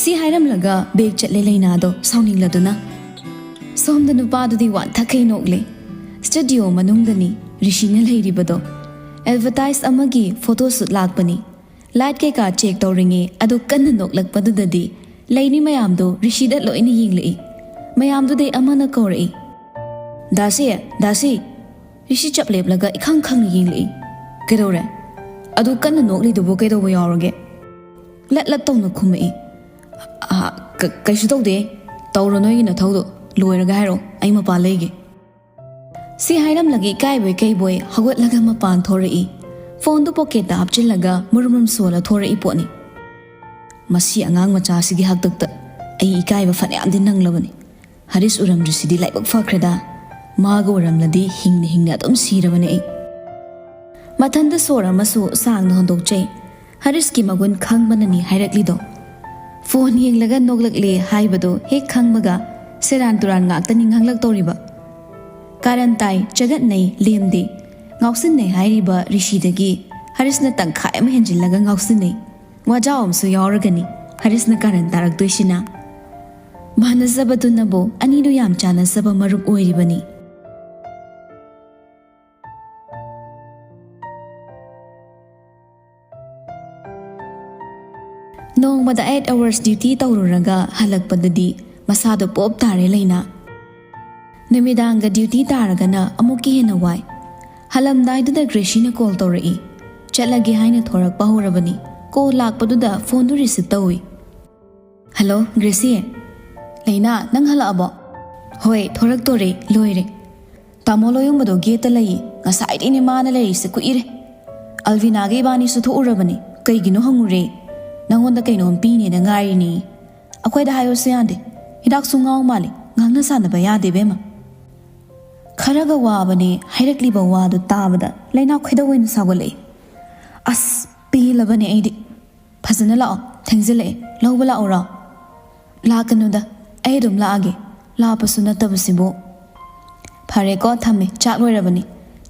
ꯁꯤ ꯍꯥꯏꯔꯝꯂꯒ ꯕꯦꯛ ꯆꯠꯂꯦ ꯂꯩꯅꯥꯗꯣ ꯁꯥꯎꯅꯤꯡꯂꯗꯨꯅ꯫ ꯁꯣꯝꯗ ꯅꯨꯄꯥꯗꯨꯗꯤ ꯋꯥꯟꯊꯈꯩ ꯅꯣꯛꯂꯦ꯫ ꯁ꯭ꯇꯨꯗꯤꯑꯣ ꯃꯅꯨꯡꯗꯅꯤ ꯔꯤꯁꯤꯅ ꯂꯩꯔꯤꯕꯗꯣ꯫ ꯑꯦꯗꯚꯔꯇꯥꯏꯁ ꯑꯃꯒꯤ ꯐꯣꯇꯣ ꯁꯨꯠ ꯂꯥꯛꯄꯅꯤ꯫ ꯂꯥꯏꯠ ꯀꯩꯀꯥ ꯆꯦꯛ ꯇꯧꯔꯤꯉꯩ ꯑꯗꯨ ꯀꯟꯅ ꯅꯣꯛꯂꯛꯄꯗꯨꯗꯗꯤ ꯂꯩꯔꯤ ꯃꯌꯥꯝꯗꯣ ꯔꯤꯁꯤꯗ ꯂꯣꯏꯅ ꯌꯦꯡꯂꯛꯏ꯫ ꯃꯌꯥꯝꯗꯨꯗꯩ ꯑꯃꯅ ꯀꯧꯔꯛꯏ, "ꯗꯥꯁꯤ, ꯗꯥꯁꯤ!" ꯔꯤꯁꯤ ꯆꯞ ꯂꯦꯞꯂꯒ ꯏꯈꯪ ꯈꯪꯅ ꯌꯦꯡꯂꯛꯏ꯫ "ꯀꯩꯗꯧꯔꯦ? ꯑꯗꯨ ꯀꯟꯅ ꯅꯣꯛꯂꯤꯗꯨꯕꯨ ꯀꯩꯗꯧꯕ ꯌꯥꯎꯔꯒꯦ?" ꯂꯠ ꯂꯠ ꯇꯧꯅ ꯈꯨꯝꯃꯛꯏ꯫ "ꯑ, ꯀ-, ꯀꯩꯁꯨ ꯇꯧꯗꯦ꯫ ꯇꯧꯔꯣ ꯅꯣꯏꯒꯤ ꯅꯊꯧꯗꯣ꯫ ꯂꯣꯏꯔꯒ ꯍꯥꯏꯔꯛꯑꯣ꯫ ꯑꯩ ꯃꯄꯥꯟ ꯂꯩꯒꯦ꯫" ꯁꯤ ꯍꯥꯏꯔꯝꯂꯒ ꯏꯀꯥꯏꯕꯣꯏ ꯀꯩꯕꯣꯏ ꯍꯧꯒꯠꯂꯒ ꯃꯄꯥꯟ ꯊꯣꯔꯛꯏ꯫ ꯐꯣꯟꯗꯨ ꯄꯣꯀꯦꯠꯇ ꯍꯥꯞꯆꯤꯜꯂꯒ ꯃꯨꯔꯨꯝ ꯃꯨꯔꯨꯝ ꯁꯣꯜꯂ ꯊꯣꯔꯛꯏ ꯄꯣꯠꯅꯤ꯫ ꯃꯁꯤ ꯑꯉꯥꯡ ꯃꯆꯥꯁꯤꯒꯤ ꯍꯥꯛꯇꯛꯇ ꯑꯩ ꯏꯀꯥꯏꯕ ꯐꯅꯌꯥꯝꯗꯤ ꯅꯪꯂꯕꯅꯤ꯫ ꯍꯔꯤꯁ ꯎꯔꯝꯗ꯭ꯔꯤꯁꯤꯗꯤ ꯂꯥꯏꯕꯛ ꯐꯈ꯭ꯔꯦꯗ꯫ ꯃꯥꯒ ꯎꯔꯝꯂꯗꯤ ꯍꯤꯡꯅ ꯍꯤꯡꯅ ꯑꯗꯨꯝ ꯁꯤꯔꯕꯅꯤ ꯑꯩ꯫ ꯃꯊꯟꯗ ꯁꯣꯔ ꯑꯃꯁꯨ ꯁꯥꯡꯅ ꯍꯣꯟꯗꯣꯛꯆꯩ꯫ ꯍꯔꯤꯁꯀꯤ ꯃꯒꯨꯟ ꯈꯪꯕꯅꯅꯤ ꯍꯥꯏꯔꯛꯂꯤꯗꯣ꯫ ꯐꯣꯟ ꯌꯦꯡꯂꯒ ꯅꯣꯛꯂꯛꯂꯦ ꯍꯥꯏꯕꯗꯣ ꯍꯦꯛ ꯈꯪꯕꯒ ꯁꯦꯔꯥꯟ ꯇꯨꯔꯥꯟ ꯉꯥꯛꯇꯅꯤ ꯉꯥꯡꯂꯛꯇꯧꯔꯤꯕ꯫ ꯀꯥꯔꯟ ꯇꯥꯏ, ꯆꯒꯠꯅꯩ, ꯂꯦꯝꯗꯦ, ꯉꯥꯎꯁꯤꯟꯅꯩ ꯍꯥꯏꯔꯤꯕ ꯔꯤꯁꯤꯗꯒꯤ ꯍꯔꯤꯁꯅ ꯇꯪꯈꯥꯏ ꯑꯃ ꯍꯦꯟꯖꯤꯜꯂꯒ ꯉꯥꯎꯁꯤꯟꯅꯩ꯫ ꯋꯥꯖꯥꯎ ꯑꯃꯁꯨ ꯌꯥꯎꯔꯒꯅꯤ ꯍꯔꯤꯁꯅ ꯀꯥꯔꯟ ꯇꯥꯔꯛꯇꯣꯏꯁꯤꯅ꯫ ꯃꯥꯟꯅꯖꯕꯗꯨꯅꯕꯨ ꯑꯅꯤꯗꯨ ꯌꯥꯝ ꯆꯥꯟꯅꯖꯕ ꯃꯔꯨꯞ ꯑꯣꯏꯔꯤꯕꯅꯤ꯫ ꯅꯣꯡꯃꯗ eight hours duty ꯇꯧꯔꯨꯔꯒ ꯍꯜꯂꯛꯄꯗꯗꯤ ꯃꯁꯥꯗꯣ ꯄꯣꯞ ꯇꯥꯔꯦ ꯂꯩꯅꯥ꯫ ꯅꯨꯃꯤꯗꯥꯡꯒ duty ꯇꯥꯔꯒꯅ ꯑꯃꯨꯛꯀ ꯍꯦꯟꯅ ꯋꯥꯏ꯫ ꯍꯜꯂꯝꯗꯥꯏꯗꯨꯗ ꯒ꯭ꯔꯦꯁꯤꯅ call ꯇꯧꯔꯛꯏ꯫ ꯆꯠꯂꯒꯦ ꯍꯥꯏꯅ ꯊꯣꯔꯛꯄ ꯍꯧꯔꯕꯅꯤ꯫ Call ꯂꯥꯛꯄꯗꯨꯗ ꯐꯣꯟꯗꯨ receive ꯇꯧꯏ꯫ "Hello, Gracie. ꯂꯩꯅꯥ, ꯅꯪ ꯍꯜꯂꯛꯑꯕꯣ?" "ꯍꯣꯏ, ꯊꯣꯔꯛꯇꯣꯔꯦ, ꯂꯣꯏꯔꯦ꯫ ꯇꯥꯃꯣ ꯂꯣꯌꯨꯝꯕꯗꯣ gateꯇ ꯂꯩꯌꯦ꯫ ꯉꯁꯥꯏꯗꯩꯅꯦ ꯃꯥꯅ ꯂꯩꯔꯤꯁꯦ ꯀꯨꯏꯔꯦ꯫ ꯑꯜꯚꯤꯅꯥꯒ ꯏꯕꯥꯅꯤꯁꯨ ꯊꯣꯛꯎꯔꯕꯅꯤ꯫ ꯀꯩꯒꯤꯅꯣ ꯍꯪꯉꯨꯔꯦ꯫ ꯅꯪꯉꯣꯟꯗ ꯀꯩꯅꯣꯝ ꯄꯤꯅꯦꯅ ꯉꯥꯏꯔꯤꯅꯦ꯫ ꯑꯩꯈꯣꯏꯗ ꯍꯥꯏꯌꯣꯁꯨ ꯌꯥꯗꯦ꯫ ꯍꯤꯗꯥꯛꯁꯨ ꯉꯥꯎ ꯃꯥꯜꯂꯦ꯫ ꯉꯥꯡꯅ ꯁꯥꯟꯅꯕ ꯌꯥꯗꯦ ꯏꯕꯦꯝꯃ꯫" ꯈꯔꯒ ꯋꯥꯕꯅꯦ ꯍꯥꯏꯔꯛꯂꯤꯕ ꯋꯥꯗꯨ ꯇꯥꯕꯗ ꯂꯩꯅꯥ ꯈꯣꯏꯗꯧ ꯑꯣꯏꯅ ꯁꯥꯎꯒꯠꯂꯛꯏ꯫ ꯑꯁ, ꯄꯦꯜꯂꯕꯅꯦ ꯑꯩꯗꯤ꯫ "ꯐꯖꯅ ꯂꯥꯛꯑꯣ, ꯊꯦꯡꯖꯤꯜꯂꯛꯑꯦ, ꯂꯧꯕ ꯂꯥꯛꯎꯔꯣ?" "ꯂꯥꯛꯀꯅꯨꯗ, ꯑꯩ ꯑꯗꯨꯝ ꯂꯥꯛꯑꯒꯦ, ꯂꯥꯞꯄꯁꯨ ꯅꯠꯇꯕꯁꯤꯕꯨ꯫" "ꯐꯔꯦꯀꯣ, ꯊꯝꯃꯦ, ꯆꯥꯛ ꯂꯣꯏꯔꯕꯅꯤ,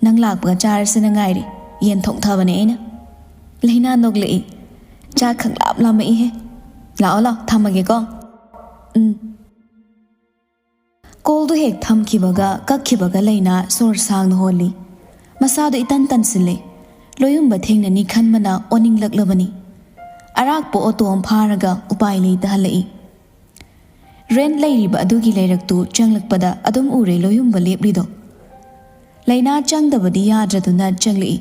ꯅꯪ ꯂꯥꯛꯄꯒ ꯆꯥꯔꯁꯤꯅ ꯉꯥꯏꯔꯤ, ꯌꯦꯟ ꯊꯣꯡꯊꯕꯅꯦ ꯑꯩꯅ꯫" ꯂꯩꯅꯥ ꯅꯣꯛꯂꯛꯏ꯫ "ꯆꯥꯛ ꯈꯪꯂꯥꯝ ꯂꯥꯝꯃꯛꯏꯍꯦ꯫ ꯂꯥꯛꯑꯣ ꯂꯥꯛꯑꯣ, ꯊꯝꯃꯒꯦꯀꯣ꯫" "ꯎꯝ꯫" Callꯗꯨ ꯍꯦꯛ ꯊꯝꯈꯤꯕꯒ ꯀꯛꯈꯤꯕꯒ ꯂꯩꯅꯥ ꯁꯣꯔ ꯁꯥꯡꯅ ꯍꯣꯜꯂꯤ꯫ ꯃꯁꯥꯗꯨ ꯏꯇꯟ ꯇꯟꯁꯤꯜꯂꯦ꯫ ꯂꯣꯌꯨꯝꯕ ꯊꯦꯡꯅꯅꯤ ꯈꯟꯕꯅ ꯑꯣꯅꯤꯡꯂꯛꯂꯕꯅꯤ꯫ ꯑꯔꯥꯛꯄ ꯑꯣꯇꯣ ꯑꯃ ꯐꯥꯔꯒ ꯎꯄꯥꯏ ꯂꯩꯇ ꯍꯜꯂꯛꯏ꯫ Rent ꯂꯩꯔꯤꯕ ꯑꯗꯨꯒꯤ ꯂꯩꯔꯛꯇꯨ ꯆꯪꯂꯛꯄꯗ ꯑꯗꯨꯝ ꯎꯔꯦ ꯂꯣꯌꯨꯝꯕ ꯂꯦꯞꯂꯤꯗꯣ꯫ ꯂꯩꯅꯥ ꯆꯪꯗꯕꯗꯤ ꯌꯥꯗ꯭ꯔꯗꯨꯅ ꯆꯪꯂꯛꯏ꯫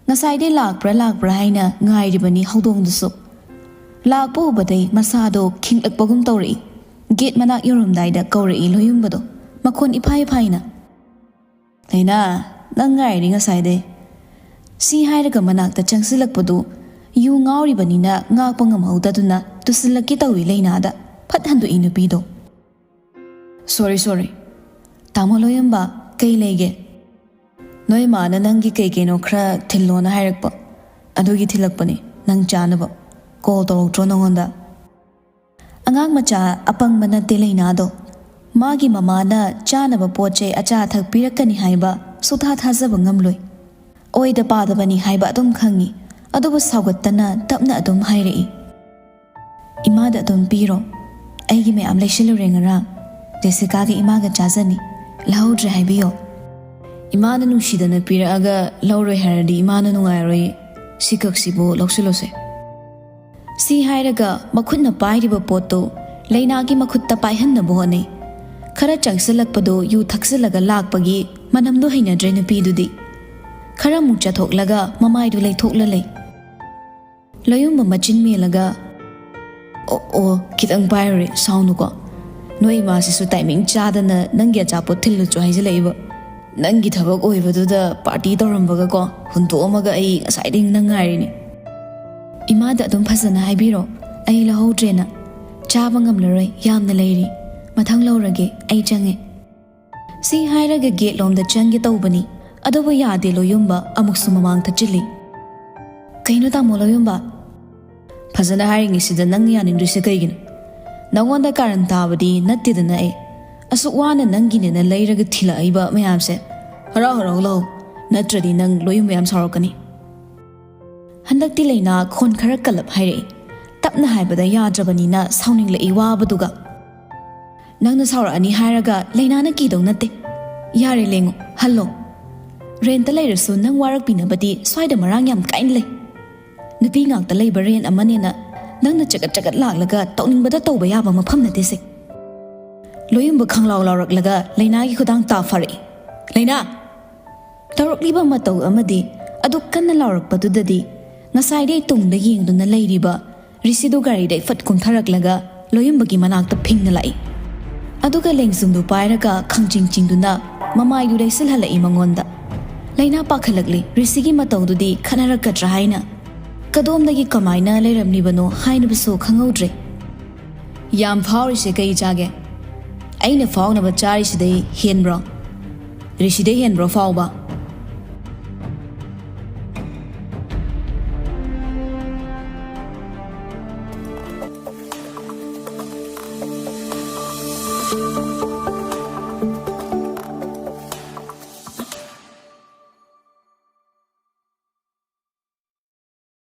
ꯉꯁꯥꯏꯗꯩ ꯂꯥꯛꯄ꯭ꯔꯥ ꯂꯥꯛꯄ꯭ꯔꯥ ꯍꯥꯏꯅ ꯉꯥꯏꯔꯤꯕꯅꯤ ꯍꯧꯗꯣꯡꯗꯨꯁꯨ꯫ ꯂꯥꯛꯄ ꯎꯕꯗꯩ ꯃꯁꯥꯗꯣ ꯈꯤꯡꯂꯛꯄꯒꯨꯝ ꯇꯧꯔꯛꯏ꯫ Gate ꯃꯅꯥꯛ ꯌꯧꯔꯝꯗꯥꯏꯗ ꯀꯧꯔꯛꯏ ꯂꯣꯌꯨꯝꯕꯗꯣ, ꯃꯈꯣꯟ ꯏꯐꯥꯏ ꯐꯥꯏꯅ꯫ "ꯂꯩꯅꯥ, ꯅꯪ ꯉꯥꯏꯔꯤ ꯉꯁꯥꯏꯗꯩ꯫ ꯁꯤ ꯍꯥꯏꯔꯒ ꯃꯅꯥꯛꯇ ꯆꯪꯁꯤꯜꯂꯛꯄꯗꯨ ꯌꯨ ꯉꯥꯎꯔꯤꯕꯅꯤꯅ ꯉꯥꯛꯄ ꯉꯝꯍꯧꯗꯗꯨꯅ ꯇꯨꯁꯤꯜꯂꯛꯀꯦ ꯇꯧꯏ ꯂꯩꯅꯥꯗ꯫ ꯐꯠ ꯍꯟꯗꯣꯛꯏ ꯅꯨꯄꯤꯗꯣ꯫ "ꯁꯣꯔꯤ, ꯁꯣꯔꯤ꯫ ꯇꯥꯃꯣ ꯂꯣꯌꯝꯕ, ꯀꯩ ꯂꯩꯒꯦ?" "ꯅꯣꯏ ꯃꯥꯅ ꯅꯪꯒꯤ ꯀꯩ ꯀꯩꯅꯣ ꯈꯔ ꯊꯤꯜꯂꯣꯅ ꯍꯥꯏꯔꯛꯄ, ꯑꯗꯨꯒꯤ ꯊꯤꯜꯂꯛꯄꯅꯤ꯫ ꯅꯪ ꯆꯥꯅꯕ꯫ ꯀꯣꯜ ꯇꯧꯔꯛꯇ꯭ꯔꯣ ꯅꯉꯣꯟꯗ?" ꯑꯉꯥꯡ ꯃꯆꯥ ꯑꯄꯪꯕ ꯅꯠꯇꯦ ꯂꯩꯅꯥꯗꯣ꯫ ꯃꯥꯒꯤ ꯃꯃꯥꯅ ꯆꯥꯅꯕ ꯄꯣꯠ ꯆꯩ ꯑꯆꯥ ꯑꯊꯛ ꯄꯤꯔꯛꯀꯅꯤ ꯍꯥꯏꯕ ꯁꯨꯛꯊꯥ ꯊꯥꯖꯕ ꯉꯝꯂꯣꯏ꯫ ꯑꯣꯏꯗ ꯄꯥꯗꯕꯅꯤ ꯍꯥꯏꯕ ꯑꯗꯨꯝ ꯈꯪꯉꯤ, ꯑꯗꯨꯕꯨ ꯁꯥꯎꯒꯠꯇꯅ ꯇꯞꯅ ꯑꯗꯨꯝ ꯍꯥꯏꯔꯛꯏ, "ꯏꯃꯥꯗ ꯑꯗꯨꯝ ꯄꯤꯔꯣ꯫ ꯑꯩꯒꯤ ꯃꯌꯥꯝ ꯂꯩꯁꯤꯜꯂꯨꯔꯦ ꯉꯔꯥꯡ꯫ ꯖꯦꯁꯤꯀꯥꯒ ꯏꯃꯥꯒ ꯆꯥꯖꯅꯤ꯫ ꯂꯧꯍꯧꯗ꯭ꯔꯦ ꯍꯥꯏꯕꯤꯌꯣ꯫" "ꯏꯃꯥꯅ ꯅꯨꯡꯁꯤꯗꯅ ꯄꯤꯔꯛꯑꯒ ꯂꯧꯔꯣꯏ ꯍꯥꯏꯔꯗꯤ ꯏꯃꯥꯅ ꯅꯨꯡꯉꯥꯏꯔꯣꯏꯌꯦ꯫ ꯁꯤ ꯀꯛꯁꯤꯕꯨ ꯂꯧꯁꯤꯜꯂꯣꯁꯦ꯫" ꯁꯤ ꯍꯥꯏꯔꯒ ꯃꯈꯨꯠꯅ ꯄꯥꯏꯔꯤꯕ ꯄꯣꯠꯇꯨ ꯂꯩꯅꯥꯒꯤ ꯃꯈꯨꯠꯇ ꯄꯥꯏꯍꯟꯅꯕ ꯍꯣꯠꯅꯩ꯫ ꯈꯔ ꯆꯪꯁꯤꯜꯂꯛꯄꯗꯨ ꯌꯨ ꯊꯛꯆꯤꯜꯂꯒ ꯂꯥꯛꯄꯒꯤ ꯃꯅꯝꯗꯨ ꯍꯩꯅꯗ꯭ꯔꯦ ꯅꯨꯄꯤꯗꯨꯗꯤ꯫ ꯈꯔ ꯑꯃꯨꯛ ꯆꯠꯊꯣꯛꯂꯒ ꯃꯃꯥꯏꯗꯨ ꯂꯩꯊꯣꯛꯂ ꯂꯩ꯫ ꯂꯣꯌꯨꯝꯕ ꯃꯆꯤꯟ ꯃꯦꯜꯂꯒ, "ꯑꯣ, ꯑꯣ, ꯈꯤꯇꯪ ꯄꯥꯏꯔꯨꯔꯦ, ꯁꯥꯎꯅꯨꯀꯣ꯫ ꯅꯣꯏ ꯏꯃꯥꯁꯤꯁꯨ ꯇꯥꯏꯃꯤꯡ ꯆꯥꯗꯅ ꯅꯪꯒꯤ ꯑꯆꯥꯄꯣꯠ ꯊꯤꯜꯂꯨꯆꯣ ꯍꯥꯏꯖꯤꯜꯂꯛꯏꯕ꯫ ꯅꯪꯒꯤ ꯊꯕꯛ ꯑꯣꯏꯕꯗꯨꯗ ꯄꯥꯔꯇꯤ ꯇꯧꯔꯝꯕꯒꯀꯣ, ꯍꯨꯟꯗꯣꯛꯑꯝꯃꯒ ꯑꯩ ꯉꯁꯥꯏꯗꯒꯤ ꯅꯪ ꯉꯥꯏꯔꯤꯅꯦ꯫" "ꯏꯃꯥꯗ ꯑꯗꯨꯝ ꯐꯖꯅ ꯍꯥꯏꯕꯤꯔꯣ, ꯑꯩ ꯂꯧꯍꯧꯗ꯭ꯔꯦꯅ꯫ ꯆꯥꯕ ꯉꯝꯂꯔꯣꯏ, ꯌꯥꯝꯅ ꯂꯩꯔꯤ꯫ ꯃꯊꯪ ꯂꯧꯔꯒꯦ, ꯑꯩ ꯆꯪꯉꯦ꯫" ꯁꯤ ꯍꯥꯏꯔꯒ ꯒꯦꯠꯂꯣꯝꯗ ꯆꯪꯒꯦ ꯇꯧꯕꯅꯤ, ꯑꯗꯨꯕꯨ ꯌꯥꯗꯦ ꯂꯣꯌꯨꯝꯕ ꯑꯃꯨꯛꯁꯨ ꯃꯃꯥꯡ ꯊꯠꯆꯤꯜꯂꯤ꯫ "ꯀꯩꯅꯣ ꯇꯥꯃꯣ ꯂꯣꯌꯨꯝꯕ?" "ꯐꯖꯅ ꯍꯥꯏꯔꯤꯉꯩꯁꯤꯗ ꯅꯪ ꯌꯥꯅꯤꯡꯗ꯭ꯔꯤꯁꯦ ꯀꯩꯒꯤꯅꯣ? ꯅꯉꯣꯟꯗ ꯀꯥꯔꯟ ꯇꯥꯕꯗꯤ ꯅꯠꯇꯦꯗꯅ ꯑꯩ꯫ ꯑꯁꯨꯛ ꯋꯥꯅ ꯅꯪꯒꯤꯅꯦꯅ ꯂꯩꯔꯒ ꯊꯤꯜꯂꯛꯏꯕ ꯃꯌꯥꯝꯁꯦ꯫ ꯍꯔꯥꯎ ꯍꯔꯥꯎ ꯂꯧ, ꯅꯠꯇ꯭ꯔꯗꯤ ꯅꯪ ꯂꯣꯌꯨꯝꯕ ꯌꯥꯝ ꯁꯥꯎꯔꯛꯀꯅꯤ꯫" ꯍꯟꯗꯛꯇꯤ ꯂꯩꯅꯥ ꯈꯣꯟ ꯈꯔ ꯀꯜꯂꯞ ꯍꯥꯏꯔꯛꯏ꯫ ꯇꯞꯅ ꯍꯥꯏꯕꯗ ꯌꯥꯗ꯭ꯔꯕꯅꯤꯅ ꯁꯥꯎꯅꯤꯡꯂꯛꯏ ꯋꯥꯕꯗꯨꯒ꯫ "ꯅꯪꯅ ꯁꯥꯎꯔꯛꯑꯅꯤ ꯍꯥꯏꯔꯒ ꯂꯩꯅꯥꯅ ꯀꯤꯗꯧ ꯅꯠꯇꯦ꯫ ꯌꯥꯔꯦ ꯂꯦꯡꯉꯣ, ꯍꯜꯂꯣ꯫ ꯔꯦꯟꯇ ꯂꯩꯔꯁꯨ ꯅꯪ ꯋꯥꯔꯛꯄꯤꯅꯕꯗꯤ ꯁ꯭ꯋꯥꯏꯗ ꯃꯔꯥꯡ ꯌꯥꯝ ꯀꯥꯏꯅ ꯂꯩ꯫ ꯅꯨꯄꯤ ꯉꯥꯛꯇ ꯂꯩꯕ ꯔꯦꯟ ꯑꯃꯅꯦꯅ ꯅꯪꯅ ꯆꯒꯠ ꯆꯒꯠ ꯂꯥꯛꯂꯒ ꯇꯧꯅꯤꯡꯕꯗ ꯇꯧꯕ ꯌꯥꯕ ꯃꯐꯝ ꯅꯠꯇꯦ ꯁꯦ꯫" ꯂꯣꯌꯨꯝꯕ ꯈꯪꯂꯥꯎ ꯂꯥꯎꯔꯛꯂꯒ ꯂꯩꯅꯥꯒꯤ ꯈꯨꯗꯥꯡ ꯇꯥ ꯐꯥꯔꯛꯏ꯫ "ꯂꯩꯅꯥ!" ꯇꯧꯔꯛꯂꯤꯕ ꯃꯇꯧ ꯑꯃꯗꯤ ꯑꯗꯨꯛ ꯀꯟꯅ ꯂꯥꯎꯔꯛꯄꯗꯨꯗꯗꯤ ꯉꯁꯥꯏꯗꯩ ꯇꯨꯡꯗ ꯌꯦꯡꯗꯨꯅ ꯂꯩꯔꯤꯕ ꯔꯤꯁꯤꯗꯨ ꯒꯥꯔꯤꯗꯩ ꯐꯠ ꯀꯨꯝꯊꯔꯛꯂꯒ ꯂꯣꯌꯨꯝꯕꯒꯤ ꯃꯅꯥꯛꯇ ꯐꯤꯡꯅ ꯂꯥꯛꯏ꯫ ꯑꯗꯨꯒ ꯂꯦꯡꯖꯨꯝꯗꯨ ꯄꯥꯏꯔꯒ ꯈꯪꯆꯤꯡ ꯆꯤꯡꯗꯨꯅ ꯃꯃꯥꯏꯗꯨ ꯂꯩꯁꯤꯜꯍꯜꯂꯛꯏ ꯃꯉꯣꯟꯗ꯫ ꯂꯩꯅꯥ ꯄꯥꯈꯠꯂꯛꯂꯤ꯫ ꯔꯤꯁꯤꯒꯤ ꯃꯇꯧꯗꯨꯗꯤ ꯈꯠꯅꯔꯛꯀꯗ꯭ꯔꯥ ꯍꯥꯏꯅ꯫ ꯀꯗꯣꯝꯗꯒꯤ ꯀꯃꯥꯏꯅ ꯂꯩꯔꯝꯂꯤꯕꯅꯣ ꯍꯥꯏꯅꯕꯁꯨ ꯈꯪꯍꯧꯗ꯭ꯔꯦ꯫ ꯌꯥꯝ ꯐꯥꯎꯔꯤꯁꯦ ꯀꯩ ꯆꯥꯒꯦ? ꯑꯩꯅ ꯐꯥꯎꯅꯕ ꯆꯥꯔꯤꯁꯤꯗꯩ ꯍꯦꯟꯕ꯭ꯔꯣ? ꯔꯤꯁꯤꯗꯩ ꯍꯦꯟꯕ꯭ꯔꯣ ꯐꯥꯎꯕ?